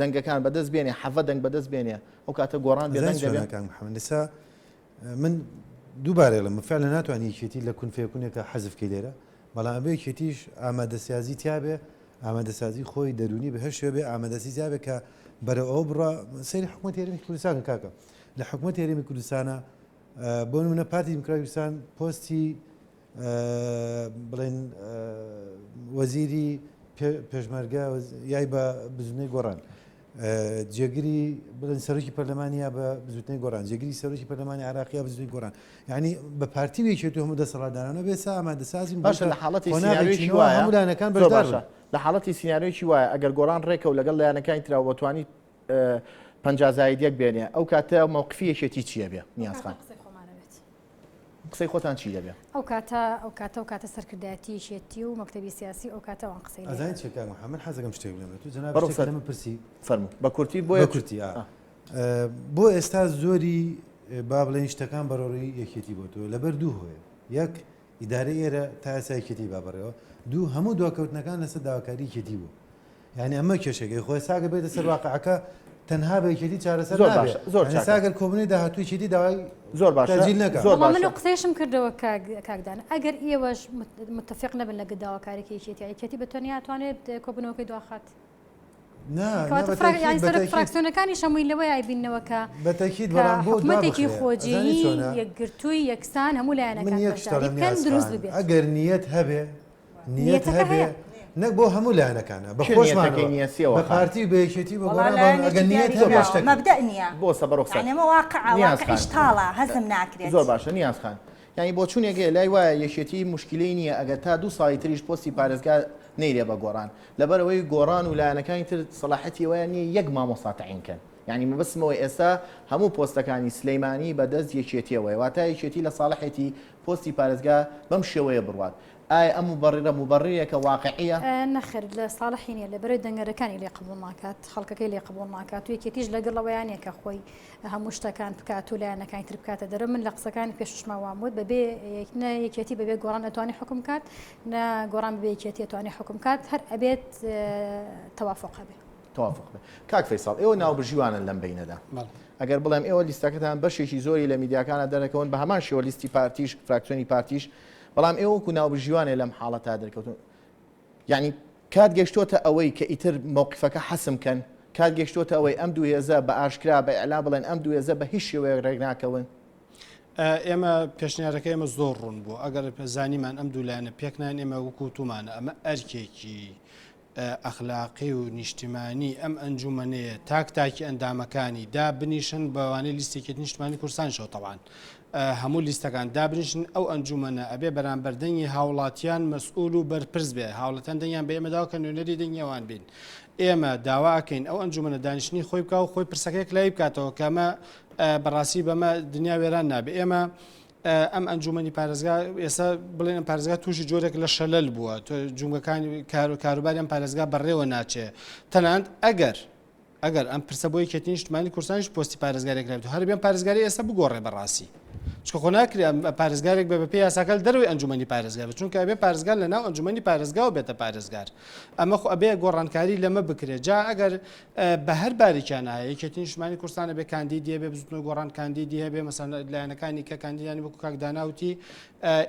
دەنگەکان بەدەست بێنێ حەڤە دەنگ بەدەست بێنێ ئەو کاتە گۆڕان ئەزانی بێدەنگ دەبێ چۆنە کاک محەمەد ئێستا من دووبارە ئەڵێم فعلا ناتوانانی یەکێتی لە کون فەیەکونێکا حەزف کەی لێرە بەڵام ئەبێ یەکێتیش ئامادەسازی تیابێ ئامادەسازی خۆی دەرونی بە هەر شوێ بێ ئامادەسی تیابێ کە بەرەو ئەوە بڕا سەیری حکوومەت هەرێمی کوردستان کاکە لە حکوومەت هەرێمی کوردستانە بۆ نمونە پارتی دیموکراتی کوردستان پۆستی بڵێن وەزیری پێشمەرگە یای بە بزوتنەوەی گۆڕان جێگری بڵێن سەرۆکی پەرلەمانی یا بە بزوتنەوەی گۆڕان جێگری سەرۆکی پەرلەمانی عراقی یا بزوتنەوەی گۆڕان یعنی بە پارتی و یەکێتی هەموو دەسەڵاتدارانە بێ سا ئامادەسازین باشە لە حاڵەتی قۆناغێکی سیناریۆیەکی نوێ وایە هەموو لایەنەکان زۆر بەشدار باشە بن لە حاڵەتی سیناریۆیەکی وایە ئەگەر گۆڕان ڕێکەوت لەگەڵ لایەنەکانی ترا و توانی 50 زاید یەک بێنێ ئەو کاتە مەوقفی یەکێتی چییە بێ نیاز خان قسەی خۆمانە بێت. قسەی خۆتان چی دەبێ؟ ئەو کاتە ئەو کاتە ئەو کاتە سەرکردایەتی یەکێتی و مەکتەبی سیاسی ئەو کاتە ئەوان قسەی لێ ئەزانی چیە کاک محەمەد من حەزەکەم شتێک بڵێم بە تۆ جەنابت بەڕۆ شتێک سەر لە من پرسی فەرموو بە کورتی بە بۆیە کورتی ئا بۆ ئێستا زۆری با بڵێین شتەکان بەرەوڕووی یەکێتی بۆتەوە لەبەر دوو هۆیە یەک ئیدارەی ئێرە تا ئێستا یەکێتی با بەڕێوە دوو هەموو دواکەوتنەکان لەسەر داواکاری یەکێتی بوو یانی ئەمە کێشەکەی خۆ ئێستا گەر بێتە سەر واقعەکە تەنها بە یەکێتی چارەسەر زۆر نابێ باشە زۆر یانی ئێستا چاکە گەر کۆبوونەوەی داهاتوو یەکێتی داوای زۆر باشە تەجیل نەکا زۆر بەڵام من باشە و قسەیشم کردەوە کاک کاک دانا ئەگەر ئێوەش متفق نەبن لەگە داواکاریەکەی یەکێتی یەکێتی بە تەنیا توانێت کۆبوونەوەکەی دواخات نا نا کەواتە بە فرا تەئکید یانی بە سەرۆک تەئکید فراکسیۆنەکانیش هەمووی لەوەی ئایبیننەوە کە بە تەئکید کە بەڵام بۆ دوا حکومەتێکی بخرێ ئەزانی خۆجێیی چۆنە یەکگرتووی یەکسان هەموو من لایەنەکان یەک شت بەشداری ئەڵێم بکەن نیاز دروست خان ببێت ئەگەر نیەت هەبێ نیەت نیەتەکە هەبێ هەیە. نەک بۆ هەموو لایەنەکانە بە کێ نیەتەکەی خۆشمانەوە نییە سێوە بە خان؟ پارتی و بە یەکێتی بە وەڵا گۆڕان بەڵام لایەنێکی ئەگەر نیەت دیاری هەبێ کراوە شتەکە مەبدەئ نییە بۆ سەبە ڕوخسەت یعنی ئەمە واقعە نیاز واقعیش خان تاڵە هەزم ناکرێت زۆر باشە نیاز خان یانی بۆچونێک هەیە لای وایە یەکێتی موشکیلەی نییە ئەگەر تا دوو ساڵی تریش پۆستی پارێزگا نەیرێ بە گۆڕان لەبەرئەوەی گۆڕان و لایەنەکانی تر سەڵاحەتی ئەوەیان نییە یەک مامۆستا تەعین کەن یانی مەبەستم ئەوەیە ئێستا هەموو پۆستەکانی سلەیمانی بە دەست یەکێتیەوەیە واتا یەکێتی لە ساڵحێتی پۆستی پارێزگا بەم شێوەیە بڕوات ئایا ئەم موبەڕیڕە موبەڕیرێکە واقعیە؟ نەخێر لە ساڵحی نیە لەبەرەی دەنگەرەکانی لێ قبوڵ ناکات خەڵکەکەی لێ قبوڵ ناکات و یەکێتیش لەگەڵ ئەوەیا نیە کە خۆی هەموو شتەکان بکات و لایەنەکانی تر بکاتە دەرەوە من لە قسەکانی پێشوشما وام وت بەبێ نە یەکێتی بەبێ گۆڕان ئەتوانی حکوم کات نە گۆڕان بەبێ یەکێتی ئەتوانی حکوم کات هەر ئەبێت تەوافق هەبێ. توافق بێ. کاک فەیسەڵ ئێوە ناوبژیوانن لەم بەینەدا. ئەگەر بڵێم ئێوە لیستەکەتان بەشێکی زۆری لە میدیاکانە دەرەکەون بە هەمان شێوە لیستی پارتیش فراکسیۆنی پارتیش بەڵام ئێوە وەکو ناوبژیوانێ لەم حاڵەتا دەرکەوتون یعنی کات گەشتۆتە ئەوەی کە ئیتر مەوقفەکە حەسم کەن کات گەشتۆتە ئەوەی ئەم دوو هێزە بە ئاشکرا بە ئیعلان بڵێن ئەم دوو هێزە بە هیچ شێوەیەک ڕێک ناکەون. ئێمە پێشنیارەکە ئێمە زۆر ڕوون بوو ئەگەر زانیمان ئەم دوو لایەنە پێکنان ئێمە وەکو تومانە ئەمە ئەرکێکی ئەخلاقی و نیشتیمانی ئەم ئەنجومەنەیە تاک تاکی ئەندامەکانی دابنیشن بەوانەی لیستی یەکێتی نیشتمانی کوردستانیشەوە تەبعەن هەموو لیستەکان دابنیشن ئەو ئەنجومەنە ئەبێ بەرامبەر دەنگی هاوڵاتیان مەسئول و بەرپرس بێ هاوڵاتیان دەنگیان بە ئێمە داوە کە نوێنەری دەنگی ئەوان بین ئێمە داوا ئەکەین ئەو ئەنجومەنە دانیشتنی خۆی بکا و خۆی پرسەکە یەکلایی بکاتەوە کە ئەمە بەڕاستی بەمە دنیا وێران نابێ ئێمە ئەم ئەنجومەنی پارێزگا ئێستا بڵێن ئەم پارێزگا تووشی جۆرێک لە شەلەل بووە جومگەکانی کاروباری ئەم پارێزگا بەڕێوە ناچێ تەنانەت ئەگەر ئەگەر ئەم پرسە بۆ یەکێتی نیشتمانی کوردستانیش پۆستی پارێزگارێک نابێت هەر بێن پارێزگاری ئێستا بگۆڕێ بەڕاستی چونکە خۆ ناکرێ ئەم پارێزگارێک بە بەپێی یاساکە لە دەرەوەی ئەنجومەنی پارێزگار بێت چونکە ئەبێ پارێزگار لە ناو ئەنجومەنی پارێزگاوە بێتە پارێزگار ئەمە خۆ ئەبێ گۆڕانکاری لەمە بکرێت جا ئەگەر بە هەر بارێکیان هەیە یەکێتی نیشتمانی کوردستان ئەبێ کاندیدی هەبێ بزوتنەوەی گۆڕان کاندیدی هەبێ مەسەن لایەنەکانی کە کاندیدانی وەکو کاک داناوتی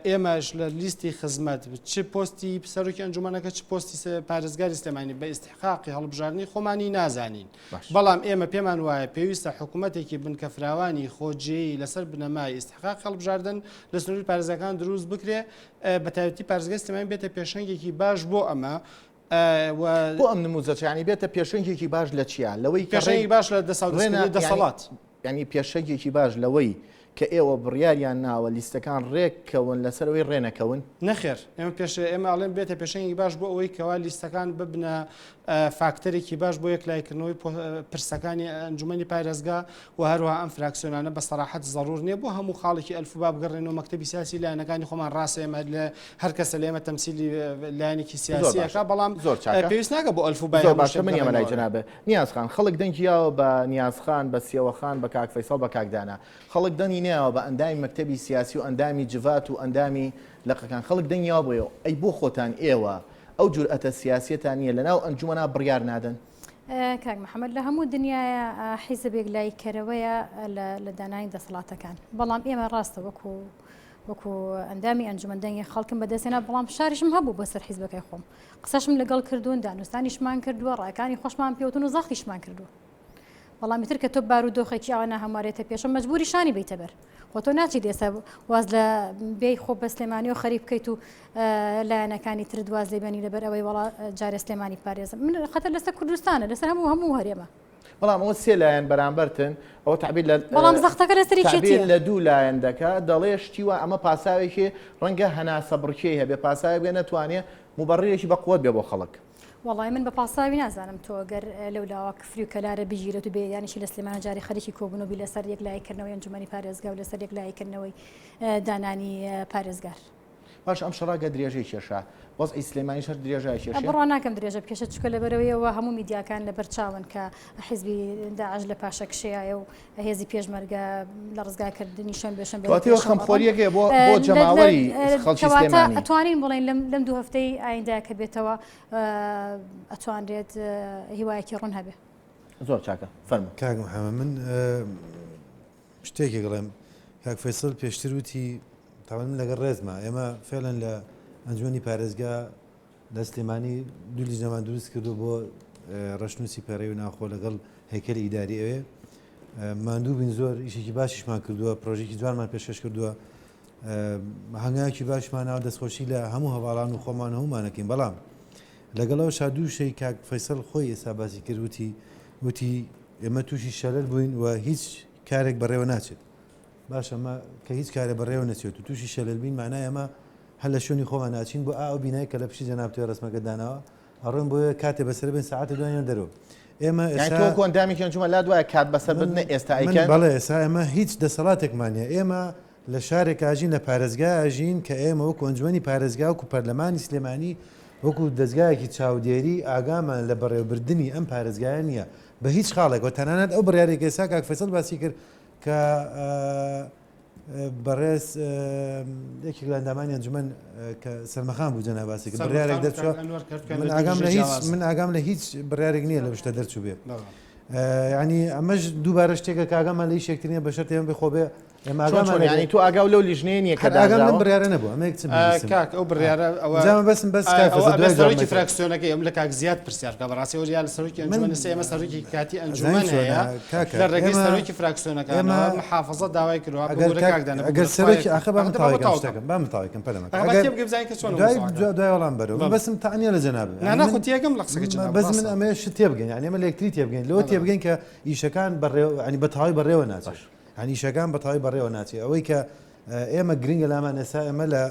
ئێمەش لە لیستی خزمەت چ پۆستی سەرۆکی ئەنجومەنەکە چ پۆستی پارێزگاری سلێمانی بە ئیستحقاقی هەڵبژاردنی خۆمانی نازانین بەڵام ئێمە پێمان وایە پێویستە حکوومەتێکی بنکەفراوانی خۆجێی لەسەر بنەمای ئیستحقاق هەڵبژاردن لە سنووری پارێزگاکان دروست بکرێ بە تایبەتی پارێزگای سلێمانی بێتە پێشەنگێکی باش بۆ ئەمە و بۆ ئەم نموزەچە یانی بێتە پێشەنگێکی باش لە چیا لەوەی کە پێشەنگی باش لە دەساودەستکردنی ڕێنا دەسەڵات یانی پێشەنگێکی باش لەوەی. کە ئێوە بڕیاریان ناوە لیستەکان ڕێک کەون لەسەر ئەوەی ڕێ نەکەون؟ نەخێر، ئێمە پێش ئێمە ئەڵێن بێتە پێشەنگی باش بۆ ئەوەی کەوا لیستەکان ببنە فاکتەرێکی باش بۆ یەکلایکردنەوەی پرسەکانی ئەنجومەنی پارێزگا و هەروەها ئەم فراکسیۆنانە بە سەراحەت زەرور نییە بۆ هەموو خاڵێکی ئەلفوبا بگەڕێنەوە مەکتەبی سیاسی لایەنەکانی خۆمان ڕاستە ئێمە لە هەر کەسە لە ئێمە تەمسیلی لایەنێکی سیاسی ئەکا بەڵام زۆر چاکە پێویست ناکە بۆ ئەلفوبای زۆر هەموو باشە شتێک من ئێمە لای بگەڕێنەوە. جەنابت نیاز خان خەڵک دەنگی یاوە بە نیاز خان بە سێوە خان بە کاک فەیسەڵ بە کاک دانا خەڵک دەنگی نەیاوە بە ئەندامی مەکتەبی سیاسی و ئەندامی جڤات و ئەندامی لقەکان خەڵک دەنگی یاوە بۆ ئێوە ئەی بۆ خۆتان ئێوە ئەو جورئەتە سیاسیەتان نییە لەناو ئەنجومەنا بڕیار نادەن؟ کاک محەمەد لە هەموو دنیاە حیزب یەکلاییکەرەوەیە لە دانانی دەسەڵاتەکان بەڵام ئێمە ڕاستە وەکو وەکو ئەندامی ئەنجومەن دەنگی خەڵکم بەدەستێنا بەڵام فشاریشم هەبوو بەسەر حیزبەکەی خۆم قسەشم لەگەڵ کردوون دانوستانیشمان کردووە ڕاکانی خۆشمان پێوتون و زەختیشمان کردووە بەڵام ئیتر کە تۆ بارودۆخێکی ئاوا ناهەموارێتە پێشە مەجبوری شانی بیتە بەر خۆ تۆ ناچیت ئێستا واز لە بێی خۆ بە سلێمانی و خەریک بکەیت و لایەنەکانی ترت واز لێ بێنی لەبەر ئەوەی وەڵا جارێ سلێمانی پارێزم من خەتەر لەسەر کوردستانە لەسەر هەموو هەموو هەرێمە بەڵام ئەوە سێ لایەن بەرامبەرتن ئەوە تعبیر لە بەڵام زەختەکە لەسەر تعبیر لە دوو لایەن دەکا دەڵێ شتی وا ئەمە پاساوێکی ڕەنگە هەناسە بڕکێی هەبێ پاساوێک بێ نەتوانێ موبەڕیرێکی بەقوەت بێ بۆ خەڵک. وەڵای من بە پاساوی نازانم تۆ گەر لەو لاوە کفری و کەلارە بگیرێت و بێ یانیشی لە سلێمانە جاری خەریکی کۆبوونەوە بی لەسەر یەکلایی کردنەوەی ئەنجومەنی پارێزگا و لەسەر یەکلایی کردنەوەی دانانی پارێزگار. باش ئەم شەڕە گەر درێژەی کێشا وەزعی سلێمانیش هەر درێژە ئەکێشێ؟ بڕوا ناکەم درێژە بکێشێت چونکە لەبەرئەوەی هەموو میدیاکان لەبەر چاون کە حیزبی داعش لە پاشەکشەیایە و هێزی پێشمەرگە لە ڕزگارکردنی شوێن بە شوێن بەرەو کەواتە ئێوە پێشەوە ئەڕۆن. خەمخۆرییەک هەیە بۆ بۆ جەماوەری خەڵکی کەواتە سلێمانی. ئەتوانین بڵێین لەم لەم دوو هەفتەی ئایندە کە بێتەوە ئەتوانرێت هیوایەکی ڕوون هەبێ. زۆر چاکە فەرموو. کاک محەمەد من شتێکێک بڵێم کاک فەیسەڵ پێشتر وتی تاوان من لەگەڵ ڕێزما ئێمە فعلەن لە ئەنجومەنی پارێزگا لە سلێمانی دوو لیژنەمان دروست کردو بۆ ڕەشنووسی پەرەی و ناوخۆ لەگەڵ هەیکەلی ئیداری ئەوێ ماندوو بین زۆر ئیشێکی باشیشمان کردووە پرۆژێکی جوانمان پێشکەش کردووە هەنگاوێکی باشمان ناوە دەستخۆشی لە هەموو هەواڵان و خۆمان هەمومانەکەین بەڵام لەگەڵەوە شا دوو شەی کاک فەیسەڵ خۆی ئێستا باسی کرد وتی وتی ئێمە تووشی شەلەل بووین و هیچ کارێک بەڕێوە ناچێت باشە ئەمە کە هیچ کارێ بەڕێوە نەچێت و تووشی شەلەل بین معنای ئەمە هەر لە شوێنی خۆمان ناچین بۆ ئا ئەو بینای کە لە پشتی جەناب تۆی ڕەسمەکە داناوە ئەڕۆین بۆیە کاتێ بەسەر بن سەعاتە دوایان دەرەوە ئێمە یانی ئێستا تۆ وەکو ئەندامێکی ئەنجومەن لات وایە کات بەسەر من بردنە ئێستا من ئەیکەن؟ بەڵێ ئێستا ئێمە هیچ دەسەڵاتێکمان نییە ئێمە لە شارێک ئاژین لە پارێزگا ئەژین کە ئێمە وەکو ئەنجومەنی پارێزگا وەکو پەرلەمانی سلێمانی وەکو دەزگایەکی چاودێری ئاگامان لە بەڕێوەبردنی ئەم پارێزگایە نییە بە هیچ خاڵێک و تەنانەت ئەو بڕیارێک ئێستا کاک فەیسەڵ باسی کرد کە بەڕێز یەکێک لە ئەندامانی ئەنجومەن کە سەلمەخان بوو جەناب باسی کرد بڕیارێک دەرچووە من ئاگام لە هیچ من ئاگام لە هیچ بڕیارێک نییە لە شتە دەرچوو بێ ینی ئەمەش دووبارە شتێکە کاگەمان لە هیچ یەکتر نییە بە شەرتێ بێ خۆ بێ ئێمە چۆن ئاگامان چۆن یانی تۆ ئاگاو لەو لیژنەیە نییە کە هەر ئاگام لەم دانراوە؟ بڕیارە نەبوو ئەمە یەک چ بنووسم کاک ئەو بڕیارە ئەوە جا مەبەستم بەس کاک ئەوە فەزل ئەبێ دوای جواب سەرۆکی مەکە. فراکسیۆنەکەی ئەم لە کاک زیاد پرسیار بکە بەڕاستی ئەوە یا لە سەرۆکی من ئەنجومەن ئێستا ئێمە سەرۆکی کاتی ئەزانی ئەنجومەن چۆنە هەیە کاکە لە ڕێگەی ئێمە سەرۆکی فراکسیۆنەکانەوە ئێمە محافظە داوای کردووە ئەگەر ببورە کاک کاک دانا ئەگەر ببورە خوایە سەرۆکی ئاخە با ئەخ من دە با تەواوی کەم تەواو کەم شتەکەم با من تەواوی کەم پەلە مەکە ئەخ با ئەگەر تێبگەی بزانین کە چۆنە دوای مەوزوعەکە دوای دوای وەڵام بەرەوە من بەڵێ بەسم تەعنیە لە جەنابم نا یانی نا من خۆ تێگەم لە قسەکەی جەنابت بەس من ڕاستە ئەمەیە شت تێبگەین یانی ئێمە لە یەکتری تێبگەین لەوە بەڵێ تێبگەین کە ئیشەکان بەڕێوە یانی بە تەواوی بەڕێوە ناچێت باش یانی ئیشەکان بە تەواوی بەڕێوە ناچێت ئەوەی کە ئێمە گرنگە لامان ئێستا ئێمە لە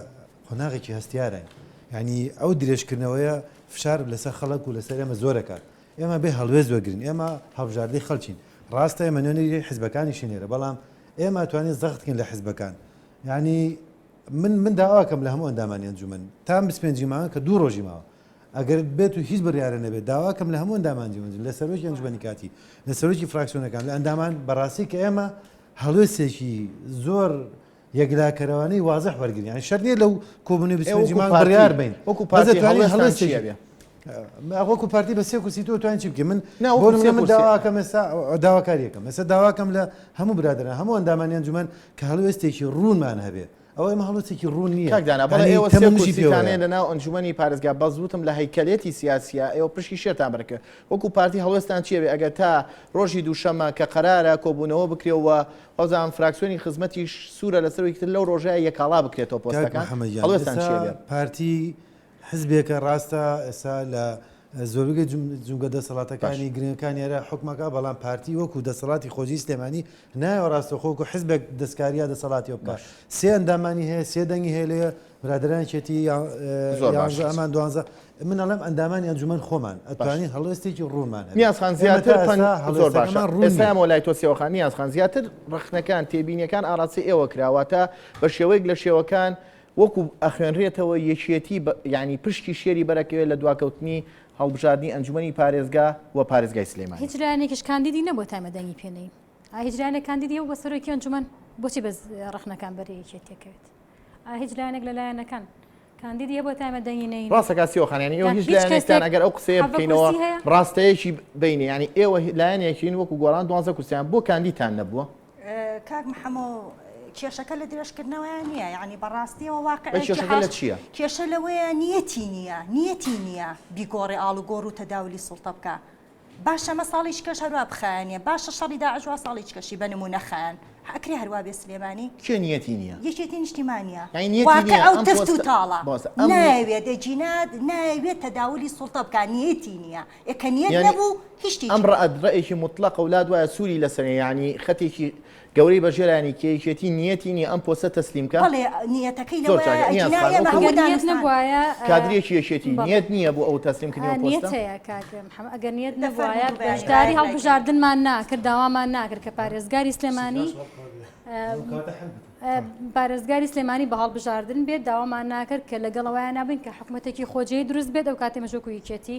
قۆناغێکی هەستیارین یعنی ئەو درێژکردنەوەیە فشار لەسەر خەڵک و لەسەر ئێمە زۆرەکات ئێمە بێ هەڵوێست وەگرین ئێمە هەڵبژاردەی خەڵکین ڕاستە ئێمە نوێنەری حزبەکانیشین لێرە بەڵام ئێمە توانین زەختکەین لە حزبەکان یعنی من من داواکەم لە هەموو ئەندامانی ئەنجومەن تا 25 مانگ کە دوو ڕۆژی ماوە ئەگەر بێت و هیچ بڕیارە نەبێت داواکەم لە هەموو ئەندامان ئەنجومەن لە سەرۆکی ئەنجومەنی کاتی لە سەرۆکی فراکسیۆنەکان لە ئەندامان بەڕاستی کە ئێمە هەڵوێستێکی زۆر یەکلاکەرەوانەی وازح وەرگرین یانی شەرت نییە لەو کۆبوونەوەی 25 وەکو مانگ پارتی بڕیار بین وەکو بەس پارتی دەتوانین هەڵوێستان هەڵوێستێکی چییە بێ؟ وەکو پارتی بە سێ کورسی تۆ توانین چی بکەین من نا بۆ وەکو نمونە سێ من کورسی داواکەم ئێستا داواکاریەکەم ئێستا داواکەم لە هەموو برادەران هەموو ئەندامانی ئەنجومەن کە هەڵوێستێکی ڕوونمان هەبێ ئەوە ئێمە هەڵوێستێکی ڕوون نییە کاک دانا بەڵێ یانی ئێوە سێ تەمومژی کورسیتان پێوەیە. هەیە لەناو ئەنجومەنی پارێزگا بەس وتم لە هەیکەلێتی سیاسیە ئێوە پشکی شێرتان بەرکرد وەکو پارتی هەڵوێستان چیە بێ ئەگەر تا ڕۆژی دووشەمە کە قەرارە کۆبوونەوە بکرێ و وابزانم فراکسیۆنی خزمەتیش سوورە لەسەر ئەوەی تر لەو ڕۆژەیە یەکاڵا بکرێتەوە کاک پۆستەکان محەمەد گیان هەڵوێستان ئێستا چیە بێ؟ پارتی حزبێکە ڕاستە ئێستا لە. زۆربەی جومگە دەسەڵاتەکانی گرنگەکانی عێراق حوکمەکە، بەڵام پارتی وەکو دەسەڵاتی خۆجێی سلێمانی نایەوە ڕاستەوخۆ وەکو حزبێک دەستکاری یا دەسەڵاتی بکات. سێ ئەندامانی هەیە، سێ دەنگی هەیە لێ برادەران یەکێتی یانزە ئەمان دوانزە من ئەڵێم ئەندامانی ئەنجومەن خۆمان ئەتوانین هەڵوێستێکی ڕوونمان هەبێت. نیاز خان زیاتر زۆر باشە ئێستا ئەمەوە لای تۆ سێوەخان نیاز خان زیاتر ڕەخنەکان تێبینیەکان ئاراستەی ئێوە کراواتە بە شێوەیەک لە شێوەکان وەکو ئەخوێنرێتەوە یەکێتی یانی پشکی شێری بەرەکەوێت لە دواکەوتنی هەڵبژاردنی ئەنجومەنی پارێزگا و پارێزگای سلێمانی. هیچ لایەنێکیش کاندیدی نەبووە تا ئێمە دەنگی پێ نەین. ئایا هیچ لایەنێک کاندیدی هەبوو بۆ سەرۆکی ئەنجومەن؟ بۆچی بەس ڕەخنەکان بەر یەکێتی ئەکەوێت؟ ئایا هیچ لایەنێک لە لایەنەکان کاندیدی هەبووە تا ئێمە دەنگی نەین؟ ڕاستە کاک سیۆخان یانی ئێوە هیچ لایەنێکتان ئەگەر ئەو قسەیە بکەینەوە ڕاستەیەکی بینێ یانی ئێوە لایەنێکین وەکو گۆڕان 12 کورسیان بۆ کاندیدتان نەبووە؟ کاک محەمۆ کێشەکە لە درێژکردنەوەیان نییە یعنی بەڕاستیەوە واقعێکی کێشەکە لە چییە؟ کێشە لەوەیە نیەتی نییە نیەتی نییە بیگۆڕێ ئاڵوگۆڕ و تەداولی سوڵتە بکە باشە مە ساڵی چکەش هەروا بخایەنێ باشە شەڕی داعش وا ساڵی چکەشی بە نمونە خایەن ئەکرێ هەروا بێ سلێمانی کێ نیەتی نییە؟ یەکێتی نیشتیمانیە یعنی نیەتی نییە ئەو تفت و تاڵە نایەوێت دەجینات نایەوێت تەداولی سوڵتە بکە نیەتی نییە ئێ کە نیەت نەبوو هیچ شتێکی ئەم ڕەئت ڕەئێکی موتڵەقە و لات وایە سووری لەسەرە یانی خەتێکی گەورەی بە ژێرانی کە یەکێتی نیەتی نیە ئەم پۆستە تەسلیم کا؟ بەڵێ نیەتەکەی زۆر لەوەیە چاکە نیاز ئەگینا خان ئێمە وەکو هەموو ئەگەر نیەت دانوستان نەبوایە کادرێکی یەکێتی بەڵێ نیەت نیە بۆ ئەو تەسلیم کردنی ئەو نیەت پۆستە؟ هەیە کاک محەمەد ئەگەر نیەت دە فەرموو نەبوایە دوو بەیانی بەشداری بایەک لای کەم. هەڵبژاردنمان ناکرد داوامان ناکرد کە پارێزگاری سلێمانی پارێزگاری سلێمانی بە هەڵبژاردن بێت داوامان ناکرد کە لەگەڵ ئەوەیان نابین کە حکومەتێکی خۆجێی دروست بێت ئەو کاتێ مەژۆک و یەکێتی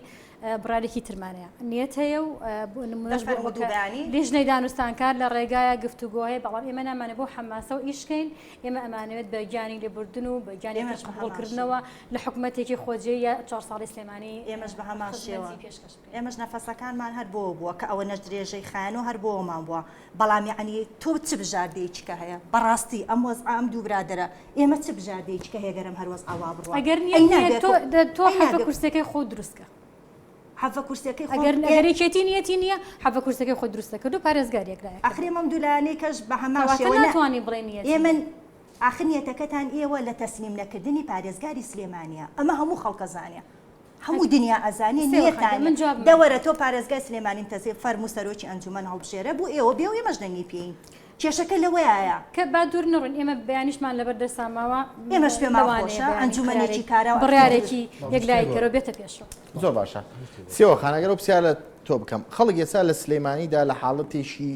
بڕیارێکی ترمان هەیە نیەت هەیە و بۆ نمونەش بۆ ئەوە کە لیژنەی دانوستانکار لە ڕێگایە گفتوگۆ هەیە بەڵام ئێمە نامانێت بۆ حەماسە و ئیشکەین ئێمە ئەمانەوێت بە گیانی لێبوردن و بە گیانی قبوڵکردنەوە لە حکومەتێکی خۆجێی یا چوار ساڵی سلێمانی ئێمەش بە هەمان شێوە خزمەتی پێشکەش بکەین. ئێمەش نەفەسەکانمان هەر بۆوە بووە کە ئەوە نەش درێژەی خایەن و هەر بۆوەمان بووە بەڵام یەعنی تۆ چ بژاردەیەکی کە هەیە بەڕاستی ئەم وەزعە ئەم دوو برادەرە ئێمە چ بژاردەیەکی کە هەیە گەر ئەم هەر وەزعە وا بڕوا ئەگەر ئەی نیەت نیە نابێ تۆ دە تۆ ئەی حەڤە نابێ کورسیەکەی خۆت دروست کە. حەڤە کورسیەکەی خۆم ئەگەر ئێ ئەگەر یەکێتی نیەتی نیە حەڤە کورسیەکەی خۆت دروست دەکرد و پارێزگار یەکلایە ئاخر کردن. ئێمە ئەم دوو لایەنەی کەش بە هەمان کەواتە شێوە نە ناتوانی بڵێی نیەتی ئێمە نیە. ئاخر نیەتەکەتان ئێوە لە تەسلیم نەکردنی پارێزگاری سلێمانیە ئەمە هەموو خەڵک ئەزانێ هەموو دنیا ئەزانێ نیەتان نیە دەوەرە تۆ پارێزگای سلێمانیم تەزێ فەرموو سەرۆکی ئەنجومەن هەڵبژێرە بۆ ئێوە بێ و ئێمەش دەنگی پێین کێشەکە لەوەیایە. کە با دوور نەڕۆین ئێمە بەیانیشمان لەبەر دەستا ماوە ئێمەش پێمان لەوانەیە خۆشە بەیانی ئەنجومەنێکی قەرارێک کارا و ئەکتیڤ بڕیارێکی یەکلاییکەرەوە بێتە پێشەوە. زۆر باشە سێوە خان ئەگەر ئەو پرسیارە لە تۆ بکەم خەڵک ئێستا لە سلێمانیدا لە حاڵەتێکی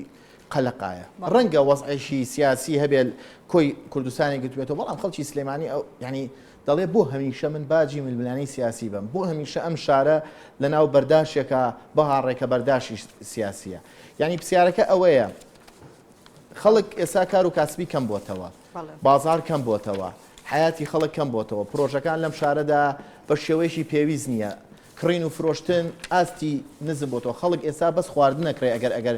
قەلەقایە ڕەنگە وەزعێکی سیاسی هەبێت کۆی کوردستانی گرتبێتەوە بەڵام خەڵکی سلێمانی ئەو یعنی دەڵێ بۆ هەمیشە من باجی ململانێی سیاسی بەم؟ بۆ هەمیشە ئەم شارە لەناو بەرداشێکا بهاڕێ کە بەرداشی سیاسییە؟ یانی پرسیارەکە ئەوەیە خەڵک ئێستا کار و کاسبی کەم بۆتەوە، بازاڕ کەم بۆتەوە، حەیاتی خەڵک کەم بۆتەوە، پرۆژەکان لەم شارەدا بە شێوەیەکی پێویست نییە، کڕین و فرۆشتن ئاستی نزم بۆتەوە، خەڵک ئێستا بەس خواردن ئەکڕێ ئەگەر ئەگەر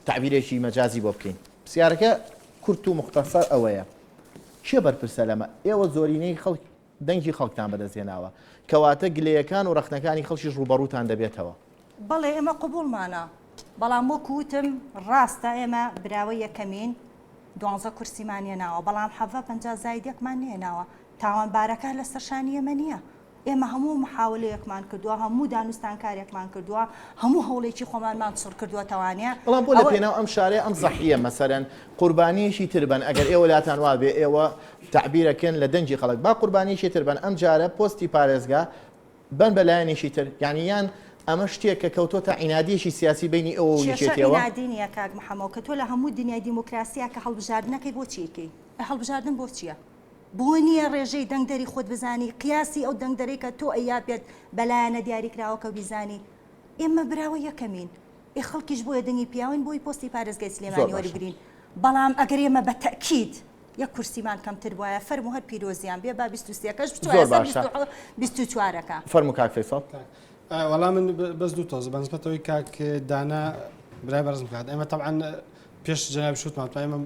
تەعبیرێکی مەجازی بۆ بکەین. پرسیارەکە کورت و موختەسەر ئەوەیە کێ بەرپرسە لەمە؟ ئێوە زۆرینەی خەڵک دەنگی خەڵکتان بەدەست هێناوە، کەواتە گلەیەکان و ڕەخنەکانی خەڵکیش ڕووبەڕووتان دەبێتەوە. بەڵێ ئێمە قبوڵمانە، بەڵام وەکو وتم ڕاستە ئێمە براوەی یەکەمین، دوانزە کورسیمان هێناوە، بەڵام حەڤە 50 زاید یەکمان نەهێناوە، تاوانبارەکە لەسەر شانی ئێمە نییە. ئێمە هەموو محاولەیەکمان کردووە، هەموو دانوستانکارێکمان کردووە، هەموو هەوڵێکی خۆمانمان چڕ کردووەتەوانێ. بەڵام بۆ لە پێناو ئەم شارەی ئەم زەحیە مەسەلەن قوربانیەکی تر بەن ئەگەر ئێوە لاتان وابێ ئێوە تەعبیرەکەن لە دەنگی خەڵک با قوربانیەکی تر بەن ئەم جارە پۆستی پارێزگا بەن بە لایەنێکی تر یانی یان ئەمە شتێک کە کەوتۆتە عینادیەکی سیاسی بەینی ئێوە و کێشە یەکێتیەوە؟ عینادی نیە کاک محەمەو کە تۆ لە هەموو دنیای دیموکراسیا کە هەڵبژاردنەکەی بۆ چی ئەکەی؟ ئەی هەڵبژاردن بۆ چیە؟ بۆ نییە ڕێژەی دەنگدەری خۆت بزانی، قیاسی ئەو دەنگدەرەی کە تۆ ئەیابێت بە لایەنە دیاریکراوەکەو بیزانی. ئێمە براوەی یەکەمین. ئێ خەڵکیش بۆیە دەنگی پیاوین بۆی پۆستی پارێزگای زۆر سلێمانی باشە. وەربگرین. بەڵام ئەگەر ئێمە بە تەئکید یەک کورسیمان کەمتر بوایە فەرموو هەر پیرۆزیان بێ با 23 کەش بچوایە زۆر سەر باشە. 24 ەکە. فەرموو کاک فەیسەڵ. وەڵا من بەس دوو تۆز بەنسبەتەوەی کاک دانا برای بەڕێزم کات ئێمە تەبعەن پێش جەنابی شوتمان وتمان ئێمە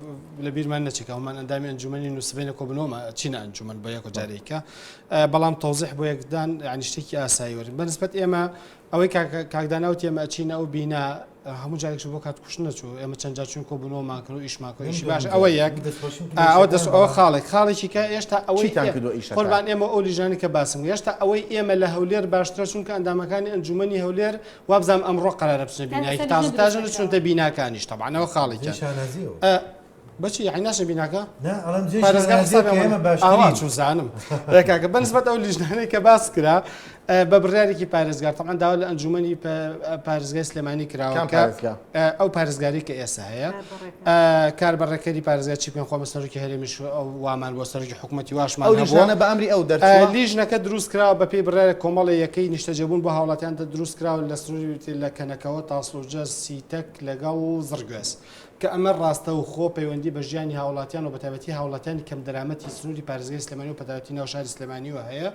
لە بیرمان نەچێت کە هەموومان ئەندامی ئەنجومەنین و سبەینە کۆبنەوەمە چینە ئەنجومەن بۆ یەک جارێکە بەڵام تەوزیح بۆ یەکدان یعنی شتێکی ئاسایی وەرن بەنسبەت ئێمە ئەوەی کاکداناوت ئێمە ئەچینە ئەو بینا هەموو جارێکش بۆ کات کوشتن نەچوو ئێمە چەند جار چوون کۆبوونەوەمان کرد و ئیشمان کرد ئیشی باش ئەوە یەک ئەوە دەست ئەوە خاڵێک خاڵێکی کە ئێشتا ئەوەی چیتان کردووە ئیشەکان؟ قوربان ئێمە ئەو لیژنانەی کە باسم کرد ئێشتا ئەوەی ئێمە لە هەولێر باشترە چونکە ئەندامەکانی ئەنجومەنی هەولێر وابزانم ئەمڕۆ قەرارە بچنە بینایەکی لەسەر تازە لیژنە تاژە دروست نەچوونەتە بیناکانیش تەبعەن ئەوە خاڵێکیان جێی شانازییەوە. ئە، بەچی یعنی ناچنە بیناکە؟ نا ئەڵێم جێی پارێزگار شانازییە حسابیان کە وەنە. ئێمە ئاوا باشترین. چوزانم ئێ کاکە بەنسبەت ئەو لیژنانەی کە باس کرا بە بڕیارێکی پارێزگار تەبعەن داوا لە ئەنجومەنی پارێزگای سلێمانی کراوە کام کە پارێزگا؟ ئەو پارێزگاری کە ئێستا هەیە کاربەڕێکەری پارێزگا چی بکەن خۆمە سەرۆکی هەرێمیش ئەو وامان بۆ سەرۆکی حکوومەتی واشمان ئەو هەبووە. لیژنانە بە ئەمری ئەو دەرچووە؟ لیژنەکە دروست کراوە بە پێی بڕیارێک کۆمەڵی یەکەی نیشتەجێبوون بۆ هاوڵاتیان دروست کراوە لە سنووری لە کەنەکەوە تاسڵوجە سیتەک لەگەڵ زڕگوێز کە ئەمە ڕاستەوخۆ پەیوەندی بە ژیانی هاوڵاتیان و بەتایبەتی هاوڵاتیانی کەمدەرامەتی سنووری پارێزگای سلێمانی و بەتایبەتی ناو شاری سلێمانیوە هەیە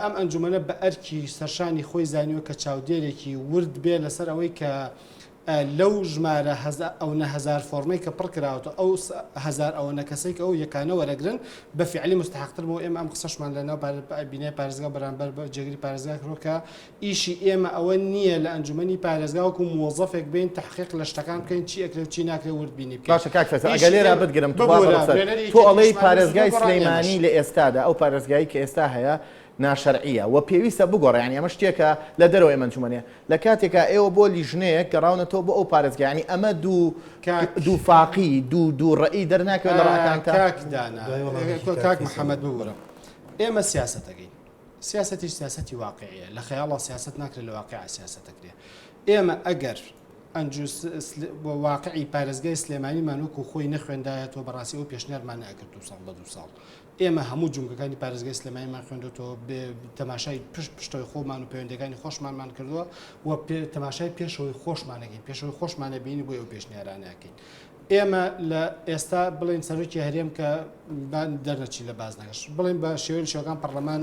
ئەم ئەنجومەنە بە ئەرکی سەرشانی خۆی زانیوە کە چاودێرێکی ورد بێ لەسەر ئەوەی کە لەو ژمارە ئەونە هەزار فۆرمەی کە پڕ کراوەتەوە ئەو هەزار ئەوەنە کەسەی کە ئەو یەکانە وەرەگرن بە فیعلی مستحقتر بۆ ئێمە ئەم قسەشمان لە ناو بینای پارێزگا بەرامبەر بە جێگری پارێزگا کردووە کە ئیشی ئێمە ئەوە نییە لە ئەنجومەنی پارێزگا وەکو مۆزەفێک بێین تەحقیق لە شتەکان بکەین چی ئەکرێ و چی ناکرێ ورد بینی بکەین. باشە کاک فەیسەڵ ئیشی ئەگەر لێرە ئێمە بتگرم ببورە بابە قسەت نوێنەری تۆ یەکێتی ئەڵێی نیشتمانی پارێزگای بزوتنەوەی گۆڕان ئێمەش. سلێمانی لە ئێستادا ئەو پارێزگایەی کە ئێستا هەیە ناشەرعییە و پێویستە بگۆڕێ یانی ئەمە شتێکە لە دەرەوەی ئەم ئەنجومەنەیە لە کاتێکا ئێوە بۆ لیژنەیەک گەڕاونەتەوە بۆ ئەو پارێزگا یانی ئەمە دوو کاک دوو فاقی دوو دوو ڕەئی دەرناکەوێت لە ڕەئەکانتا؟ کاک دانا دوای وەڵامێکی کاک کاک فەیسەڵ. محەمەد ببورە ئێمە سیاسەت ئەکەین سیاسەتیش سیاسەتی واقعیە لە خەیاڵا سیاسەت ناکرێت لە واقعا سیاسەت ئەکرێ ئێمە ئەگەر ئەنجو واقعی پارێزگای سلێمانیمان وەکو خۆی نەخوێندایەتەوە بەڕاستی ئەو پێشنیارمان نەئەکرد دو ساڵ لە دو ساڵ ئێمە هەموو جومگەکانی پارێزگای سلێمانیمان خوێندوتەوە تەماشای پشت پشتەوەی خۆمان و پەیوەندەکانی خۆشمانمان کردووە و تەماشای پێشەوەی خۆشمانەکەین پێشەوەی خۆشمانە بینی بۆ ئەو پێشنیارانەکەین ئێمە لە ئێستا بڵێین سەرۆکی هەرێم کە دەرنەچین لە بازنەکەش بڵێن بە شێوەی شێوەکان پەرلەمان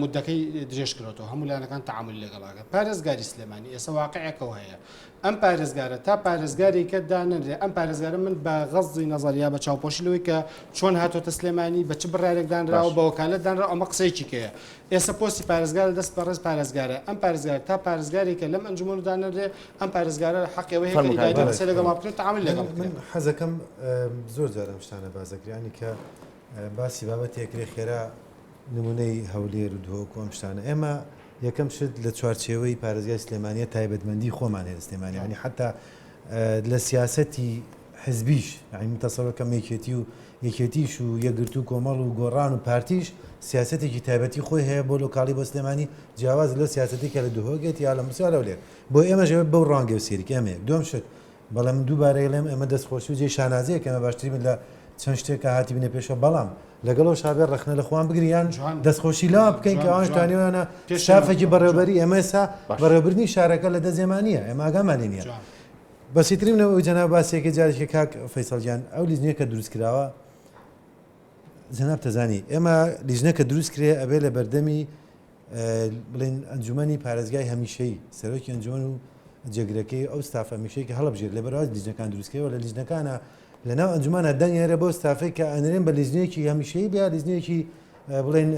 مدەکەی درێژ کرێتەوە هەموو لایەنەکان تعاملی لەگەڵاکە پارێزگاری سلێمانی ئێستا واقعەکەەوە هەیە ئەم پارێزگارە تا پارێزگاری کە دانەنرێ ئەم پارێزگارە من بە غەزی نەزەریا بە چاوپۆشی لەوەی کە چۆن هاتۆتە سلێمانی بە چ بڕارێک دانراوە بە وەکالەت دانرا ئەمە قسەیەکی کەیە ئێستا پۆستی پارێزگار لە دەست بەڕێز پارێزگارە ئەم پارێزگار تا پارێزگارێکە لەم ئەنجومەن دانەنرێ ئەم پارێزگارە حەقی ئەوەی هەیە کە ئیداری قسەی لەگەڵ بکرێت تەعامولی لەگەڵ من بکرێت. حەزەکەم زۆر جار ئەم شتانە باس دەکرێت یانی کە باسی بابەتێک کرێ خێرا نمونەی هەولێر و دهۆک و ئەم شتانە ئێمە یەکەم شت لە چوارچێوەی پارێزگای سلێمانیە تایبەتمەندی خۆمان هەیە لە سلێمانی یانی حتا لە سیاسەتی حزبیش یانی من تەسەوەر کەم یەکێتی و یەکێتیش و یەکگرتوو کۆمەڵ و گۆڕان و پارتیش سیاسەتێکی تایبەتی خۆی هەیە بۆ لۆکاڵی بۆ سلێمانی جیاواز لەو سیاسەتی کە لە دهۆک یەت یا لە موسڵ یا لە هەولێر بۆ ئێمەش ئەوێ بەو ڕوانگەیەوە سەیری کە ئێمە یەک دووەم شت بەڵێ من دووبارە ئەڵێم ئێمە دەستخۆشی و جێی شانازییە کە ئێمە باشترین بین لە چەند شتێک کە هاتیبینە پێشەوە بەڵام لەگەڵ ئەو شابێ ڕەخنە لە خۆمان بگرین یان جوان دەستخۆشی لەوان بکەین کە جوان ئەوانش جوان توانیویانە پێش ئێمە ستافێکی جوان بەڕێوەبەری ئێمە ئێستا باش بەڕێوەبردنی شارەکە لە دەست ئێمە نییە ئێمە ئاگامان لێ نییە جوان بەسیترین ئەوەی جەناب باسیەکەی جارێکی کاک فەیسەڵ گیان ئەو لیژنەیە کە دروست کراوە جەناب تەزانی ئێمە لیژنە کە دروست کرێ ئەبێ لە بەردەمی بڵێن ئەنجومەنی پارێزگای هەمیشەیی سەرۆکی ئەنجومەن و جێگرەکەی ئەو ستاف هەمیشەی کە هەڵبژێر لە بەرواز لیژنەکان دروستکەوە لە لیژنەکانە لە ناو ئەنجومەنە دەنگ هێرە بۆ ستافێک کە ئەنرێن بە لیژنەیەکی هەمیشەیی بیا لیژنەیەکی بڵێن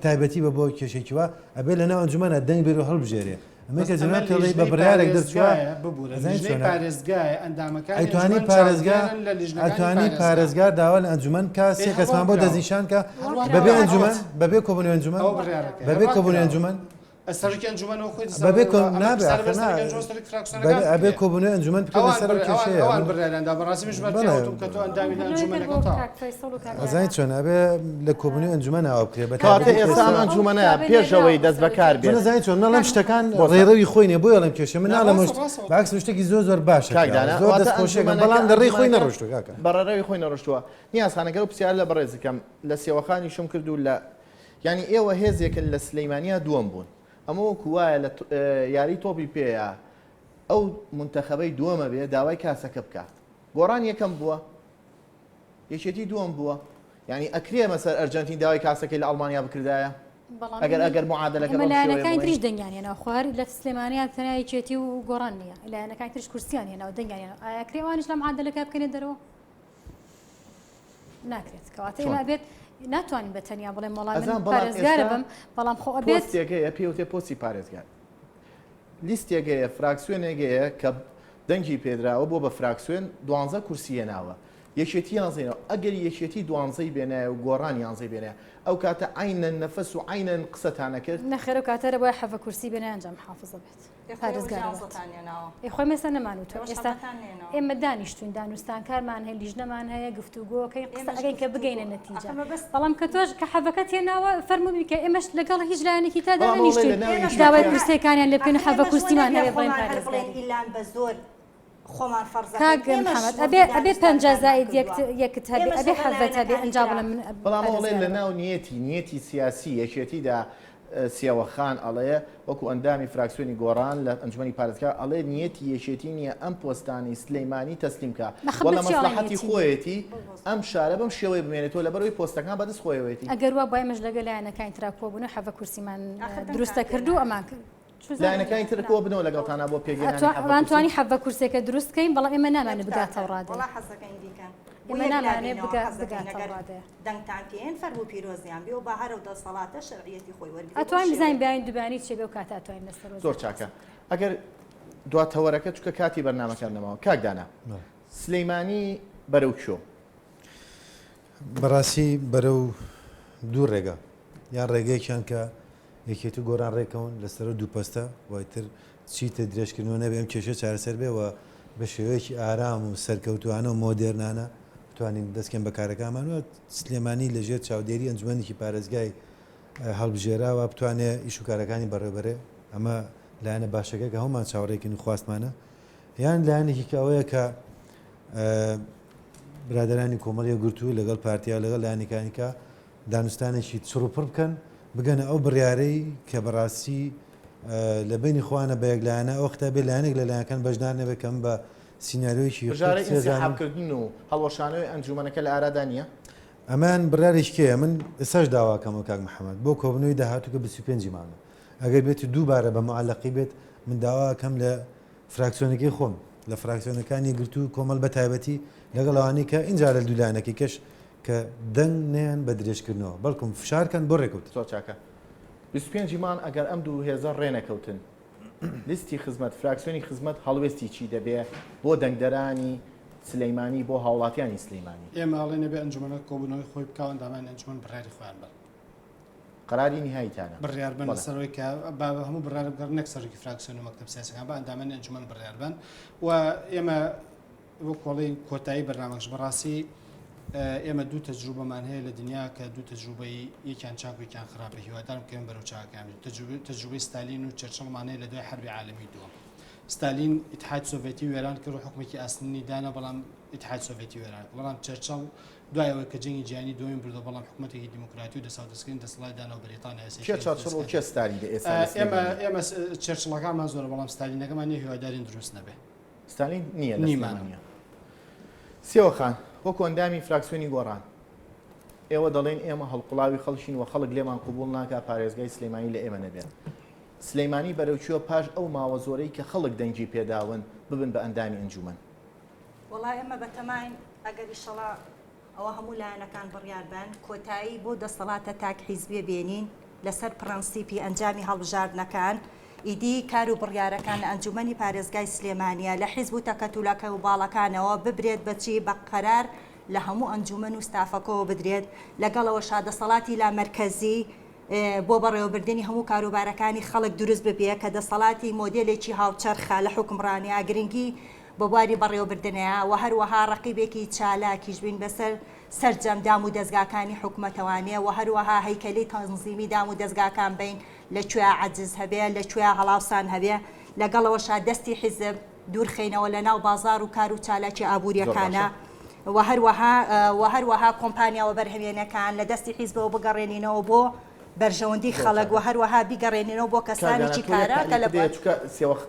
تایبەتی بە بۆ کێشێکی وا ئەبێ لە ناو ئەنجومەنە دەنگ بێر و هەڵبژێرێ ئەمە بەس کە ئەمە جەناب تێڵی بە لیژنەی بڕیارێک دەرچووە پارێزگایە ببورە ئەزانی لیژنەی چۆنە پارێزگایە ئەندامەکانی ئەیتوانی ئەنجومەن پارێزگا چاودێرن لە لیژنەکانی ئەتوانی پارێزگا پارێزگار داوا لە ئەنجومەن بکا ئێ سێ هەڕوا کەسمان بۆ کراوە دەستنیشان کە هەڕوا بەبێ کراوە ئەنجومەن بەبێ کۆبوونەوەی ئەنجومەن ئەوە بڕیارەکەیە بەبێ هەڕوا کۆبوونەوەی کراوە ئەنجومەن سەرۆکی ئەنجومەنەوە خۆی بەبێ کۆ ئەمە نابێ پرسیارە ئاخر بە نا سەرۆکی ئەنجومەن سەرۆکی فراکسیۆنەکان بەبێ ئەبێ بکرێ کۆبوونەوەی ئەنجومەن بکرێ ئەوان لەسەر ئەو بڕ ئەوان کێشەیە ئەوان من بڕیاریان دا بەڕاستی منیش بەر بەڵێ پێوتم کە تۆ ئەندامی لە ڕوونکردنەوەی کرد ئەنجومەنەکە بۆ تاوە کاک فەیسەڵ و کاک ئەزانی دانا چۆن ئەبێ لە کۆبوونەوەی ئەنجومەن ئاوا بکرێ بە کەواتە تایبەتی ئێستا ئێستا ئەم ئەو ئەنجومەنە کتابەی پێش ئەوەی نێردراوە دەست بەکار سەرۆکی من بێت ئەزانی چۆن من ئەڵێم کاک شتەکان بۆ سەر ڕێڕەوی خۆی نییە بۆیە ئەڵێم کێشە من نا ناڵێم ڕاستە شت ڕاستە بەعکس شتێکی زۆر زۆر باشە کاک کراوە دانا زۆر واتە دەست خۆشیەکەم ئەنجومەنەکە بەڵام لە ڕێی خۆی ئەنجومەنەکە نەڕۆشتووە کاکە بە ڕێڕەوی خۆی نەڕۆشتووە نیاز خان ئەگەر ئەو پرسیارە لە بەڕێزت کەم لە سێوەخانیشم کرد و لە یانی ئێوە هێزێکن لە سلەیمانیا دووەم بوون ئەمە وەکو وایە لە یاری تۆپی پێیە ئەو مونتەخەبەی دووەمە بێ داوای کاسەکە بکا گۆڕان یەکەم بووە یەکێتی دووەم بووە یعنی ئەکرێ مەسەر ئەرجەنتین داوای کاسەکەی لە ئەڵمانیا بکردایە بەڵام ئەگەر ئەگەر معادلەکە ئێمە بەم شێوەیە لایەنەکانی بڵێین تریش دەنگیان هێنا خوار لە سلێمانیان تەنیا یەکێتی و گۆڕان نییە لایەنەکانی تریش کورسیان هێنا و دەنگیان هێنا ئایا کرێ ئەوانیش لە معادلەکە بکەنە دەرەوە ناکرێت کەواتە ئێمە بێت ناتوانین بە تەنیا بڵێم وەڵا من ئەزان بەڵام پارێزگارە ئێستا بم بەڵام خۆ ئەبێت پۆستێک هەیە پێوتێ پۆستی پارێزگار لیستێک هەیە فراکسیۆنێک هەیە کە دەنگی پێدراوە بووە بە فراکسیۆن دوانزە کورسی هێناوە یەکێتی یانزەی هێناوە ئەگەر یەکێتی دوانزەی بێنایە و گۆڕان یانزەی بێنایە ئەو کاتە عەینەن نەفەس و عەینەن قسەتان ئەکرد؟ نەخێر ئەو کاتە رەوایە حەڤە کورسی بێنایە ئەنجا محافزە بێت. ئێ خۆ ئێوەش یانزەتان هێناوە. ئێ خۆ ئێمە ئێستا نەمانوتووە ئێستا ئێمە دانیشتوین دانوستانکارمان هەیە لیژنەمان هەیە گفتوگۆکەین قسە ئەکەین کە بگەینە نەتیجە بەڵام کە تۆش کە حەڤەکەت هێناوە فەرموو بیکە ئێمەش لەگەڵ هیچ لایەنێکی تا دانەنیشتوین داوای کورسیەکانیان لێ بکەین و حەڤە کورسیمان هەبێ بڵێین پارێزگاری. خۆمان فەرز کاک محەمەد ئەبێ ئەبێ 50 زائید یەکت هەبێ ئەبێ حەڤەت هەبێ ئەنجا بڵێم من بەڵام ئەڵێ لە ناو نیەتی نیەتی سیاسی یەکێتیدا سیاوەخان ئەڵێ وەکو ئەندامی فراکسیۆنی گۆڕان لە ئەنجومەنی پارێزگا ئەڵێ نیەتی یەکێتی نییە ئەم پۆستانەی سلیمانی تەسلیم کا وە لە مەسڵەحەتی خۆیەتی ئەم شارە بەم شێوەیە بمێنێتەوە لەبەرئەوەی پۆستەکان بەدەست خۆیەوەیەتی. ئەگەر وا بوایە ئێمەش لەگەل لایەنەکانی ترا کۆبوون و حەڤە کورسیمان دروستە کرد و ئەمان کرد. لایەنەکانی تر کۆ بنەوە لەگەڵتانا بۆ پێکهێنانی حەڤە کورسی. توانی حەڤە کورسێکە دروست کەین بەڵام ئێمە نامانێ بگاتە ئەو ڕادەیە. وەڵا حەزەکەین بیکەن. ئێمە نامانێ بگاتە ئەو ڕادەیە. دەنگتان پێیەن فەرموو پیرۆزیان بێ و با هەر ئەو دەسەڵاتە شەرعیەتی خۆی وەرگرێ بەو ئەتوانین بزانین شێوەیە. بەیانی دووبەیانی چیە بێ ئەو کاتە ئەتوانین لەسەر وەزعی زۆر قسە چاکە بکەین. ئەگەر دوا تەوەرەکە چونکە کاتی بەرنامەکان نەماوە کاک دانا سلیمانی بەرەو کوێ؟ بەڕاستی بەرەو دوو ڕێگا یان ڕێگەیەکیان کە یەکێتی و گۆڕان ڕێکەون لەسەر ئەو دوو پەستە و ئیتر چیتر درێژکردنەوە نەبێ ئەم کێشەیە چارەسەر بێ و بە شێوەیەکی ئارام و سەرکەوتوانە و مۆدێرنانە بتوانین دەستکەین بە کارەکانمان و سلێمانی لەژێر چاودێری ئەنجومەنێکی پارێزگای هەڵبژێراوە بتوانێ ئیش و کارەکانی بەڕێوبەرێ ئەمە لایەنە باشەکە کە هەمومان چاوەڕێکین و خواستمانە یان لایەنێکی کە ئەوەیە کە برادەرانی کۆمەڵ یەکگرتوو لەگەڵ پارتیا لەگەڵ لایەنەکانی کە دانوستانێکی چڕ و پڕ بکەن بگەنە ئەو بڕیارەی کە بەڕاستی لە بەینی خۆیانە بە یەکلایەنە ئەو وەختە بێ لایەنێک لە لایەنەکان بەشدار نەبێت کە من بە سیناریۆیەکی بژارەی قورس دەزانم. ئینسیحابکردن و هەڵوەشانەوەی ئەنجوومەنەکە لە ئارادا نییە؟ ئەمەیان بڕیارێکی کێیە؟ من ئێستاش داواکەم کاک محەمەد بۆ کۆبوونەوەی داهاتوو کە 25 ی مانگە ئەگەر بێت و دووبارە بە موعەلەقی بێت من داواکەم لە فراکسیۆنەکەی خۆم لە فراکسیۆنەکانی یەکگرتوو کۆمەڵ بە تایبەتی لەگەڵ ئەوانەی کە ئینجا لە دوو لایەنەکەی کەش کە دەنگ نەیەن بە درێژکردنەوە بەڵکم فشار کەن بۆ رێکەوتن. زۆر چاکە. 25 ی مانگ ئەگەر ئەم دوو هێزە ڕێنەکەوتن لیستی خزمەت فراکسیۆنی خزمەت هەڵوێستی چی دەبێ بۆ دەنگدەرانی سلیمانی بۆ هاوڵاتیانی سلیمانی؟ ئێمە ئەڵێین ئەبێ ئەنجومەنەکە کۆبوونەوەی خۆی بکا و ئەندامانی ئەنجومەن بڕیاری خۆیان بەن. قەراری نیهاییتانە. بڕیار بەن بەڵێ. لەسەر ئەوەی کە با هەموو بڕیار بگەڕن نەک سەرۆکی فراکسیۆن و مەکتەب سیاسیەکان با ئەندامانی ئەنجومەن بڕیار بەن و ئێمە وەک کۆڵی کۆتایی بەرنامەکەش بەڕاستی ئێمە دوو تەجروبەمان هەیە لە دنیا کە دوو تەجروبەی یەکیان چاک و یەکیان خراپە هیوادارم کە ئێمە بەرەو چاکەکان بین تەجروبەی ستالین و چەرچڵمان هەیە لە دوای حەربی عالەمی دووەم ستالین ئیتحاد سۆڤێتی وێران کرد و حکومێکی ئاسنینی دانا بەڵام ئیتحاد سۆڤێتی وێران کرد بەڵام چەرچڵ دوای ئەوەی کە جەنگی جیهانی دووەمی بردەوە بەڵام حکومەتێکی دیموکراتی و دەساودەستکردنی دەسەڵاتی دانا و بەریتانیا ئێستا کێ چەرچڵ و کێ ستالین لە ئێستا لە ئێمە سلێمانی؟ ئێمە چەرچڵەکانمان زۆرە بەڵام ستالینەکەمان نییە هیوادارین دروست نەبێ. ستالین نییە لە نیمانە. سلێمانیا. سێوە خان، وەکو ئەندامی فراکسیۆنی گۆڕان، ئێوە دەڵێن ئێمە هەڵقوڵاوی خەڵکین و خەڵک لێمان قبوڵ ناکا پارێزگای سلێمانی لە ئێمە نەبێ. سلێمانی بەرەو کوێ پاش ئەو ماوە زۆرەی کە خەڵک دەنگی پێداون ببن بە ئەندامی ئەنجومەن؟ وەڵا ئێمە بەتەماین ئەگەر ئیشەڵا ئەوە هەموو لایەنەکان بڕیار بەن کۆتایی بەو دەسەڵاتە تاک حیزبیە بێنین لەسەر پڕەنسیپی ئەنجامی هەڵبژاردنەکان ئیدی کار و بڕیارەکان لە ئەنجومەنی پارێزگای سلێمانیە لە حیزب و تەکەتولەکە و باڵەکانەوە ببرێت بە چی بە قەرار لە هەموو ئەنجومەن و ستافەکەوە بدرێت لەگەڵەوەشا دەسەڵاتی لامەرکەزی بۆ بەڕێوەبردنی هەموو کاروبارەکانی خەڵک دروست ببێ کە دەسەڵاتی مۆدێلێکی هاوچەرخە لە حوکمڕانیا گرنگی بە بواری بەڕێوەبردنەیە و هەروەها ڕەقیبێکی چالاکیش بین بەسەر سەرجەم دام و دەزگاکانی حکومەتەوانێ و هەروەها هەیکەلی تەنزیمی دام و دەزگاکان بین لە کوێیا عەجز هەبێ لە کوێیا هەڵاوسان هەبێ لەگەڵەوەشا دەستی حیزب دوور خەینەوە لە ناو بازاڕ و کار و چالاکی زۆر ئابووریەکانە باشە. و هەروەها و هەروەها کۆمپانیا وەبەرهەوێنەکان لە دەستی حیزبەوە بگەڕێنینەوە بۆ بەرژەوەندی زۆر خەڵک و چاکە. هەروەها بیگەڕێنینەوە بۆ کاک دانا کەسانێکی تۆ یەک کارا کە تەعلیق لە بدەیە بوار چونکە سێوەخ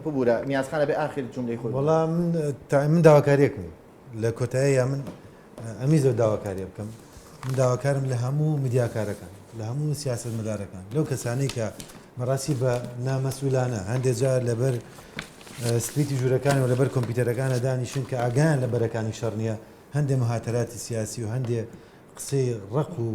ببورە نیاز خان ئەبێ ئاخر جوملەی خۆی بڵێ. وەڵا من تا من داواکاریەکم هەیە لە کۆتاییا من ئەمیز ئەو داواکاریە بکەم من داواکارم لە هەموو میدیاکارەکان لە هەموو سیاسەتمەدارەکان لەو کەسانەی کە بەڕاستی بە نامەسئولانە هەندێک جار لەبەر سپلیتی ژوورەکان و لەبەر کۆمپیوتەرەکانە دانیشن کە ئاگایان لە بەرەکانی شەڕ نییە هەندێ مهاتەراتی سیاسی و هەندێ قسەی ڕەق و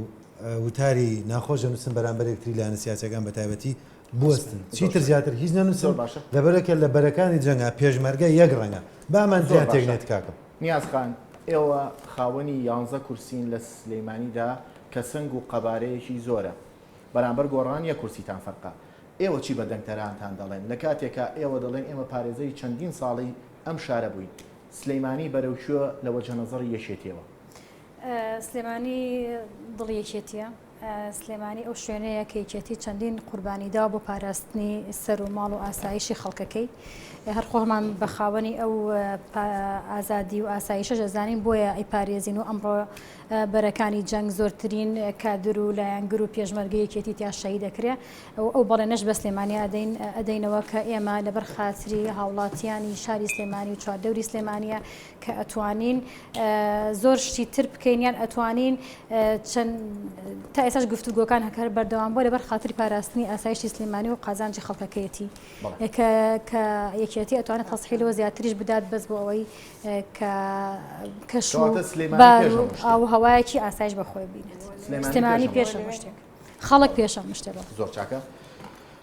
وتاری ناخۆش دەنووسن بەرامبەر یەکتری لایەنە سیاسیەکان بە تایبەتی. بوەستن چیتر زیاتر هیچ نەنووسن زۆر باشە. لەبەرەکە لە بەرەکانی جەنگا پێشمەرگە یەک ڕەنگە با ئەمان زۆر زیان تێک باشە نێت کاکم. نیاز خان ئێوە خاوەنی یانزە کورسین لە سلیمانیدا کە سەنگ و قەبارەیەکی زۆرە بەرامبەر گۆڕان یەک کورسیتان فەرقە ئێوە چی بە دەنگدەرانتان دەڵێن لە کاتێکا ئێوە دەڵێن ئێمە پارێزەری چەندین ساڵەی ئەم شارە بووین سلیمانی بەرەو کوێ لە وەجهەنەزەڕی یەکێتیەوە؟ سلێمانی دڵی یەکێتیە. سلێمانی ئەو شوێنەیە کە یەکێتی چەندین قوربانی داوە بۆ پاراستنی سەر و ماڵ و ئاسایشی خەڵکەکەی. هەر خۆمان بە خاوەنی ئەو ئازادی و ئاسایشەش ئەزانین بۆیە ئەیپارێزین و ئەمڕۆ بەرەکانی جەنگ زۆرترین کادر و لایەنگر و پێشمەرگەی یەکێتی تیا شەهید ئەکرێ و ئەو بەڵێنەش بە سلێمانی ئەدەین ئەدەینەوە کە ئێمە لەبەر خاتری هاوڵاتیانی شاری سلێمانی و چواردەوری سلێمانیە کە ئەتوانین زۆر شتی تر بکەین یان ئەتوانین چەند تا ئێستاش گفتوگۆکان هەر بەردەوام بووە لەبەر خاتری پاراستنی ئاسایشی سلێمانی و قازانجی خەڵکەکەیەتی کە کە یەکێتی ئەتوانێت تەسحی لەوە زیاتریش بدات بەس بۆ ئەوەی کە کەش و بار و ئاو و هەوایەکی ئاسایش بە خۆی بینێت سلێمانی پێش هەموو شتێک خەڵک پێش هەموو شتێک زۆر چاکە.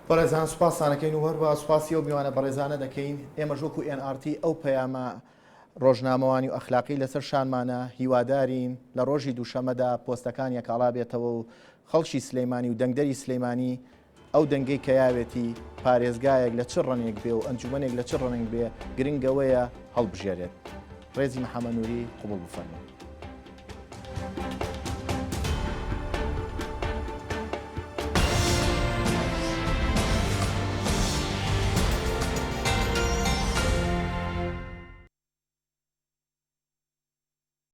بەڕێزان سوپاستانەکەین و هەروە سوپاسی ئەو میوانە بەڕێزانە دەکەین ئێمەش وەکو NRT ئەو پەیامە ڕۆژنامەوانی و ئەخلاقی لەسەر شانمانە، هیوادارین لە ڕۆژی دووشەمەدا پۆستەکان یەکاڵا بێتەوە و خەڵکی سلیمانی و دەنگدەری سلیمانی ئەو دەنگەی کە یاوێتی پارێزگایەک لە چ ڕەنگێک بێ و ئەنجومەنێک لە چ ڕەنگێک بێ گرنگ ئەوەیە هەڵبژێرێت. ڕێزی محەمە نوری قبوڵ بفەرموون.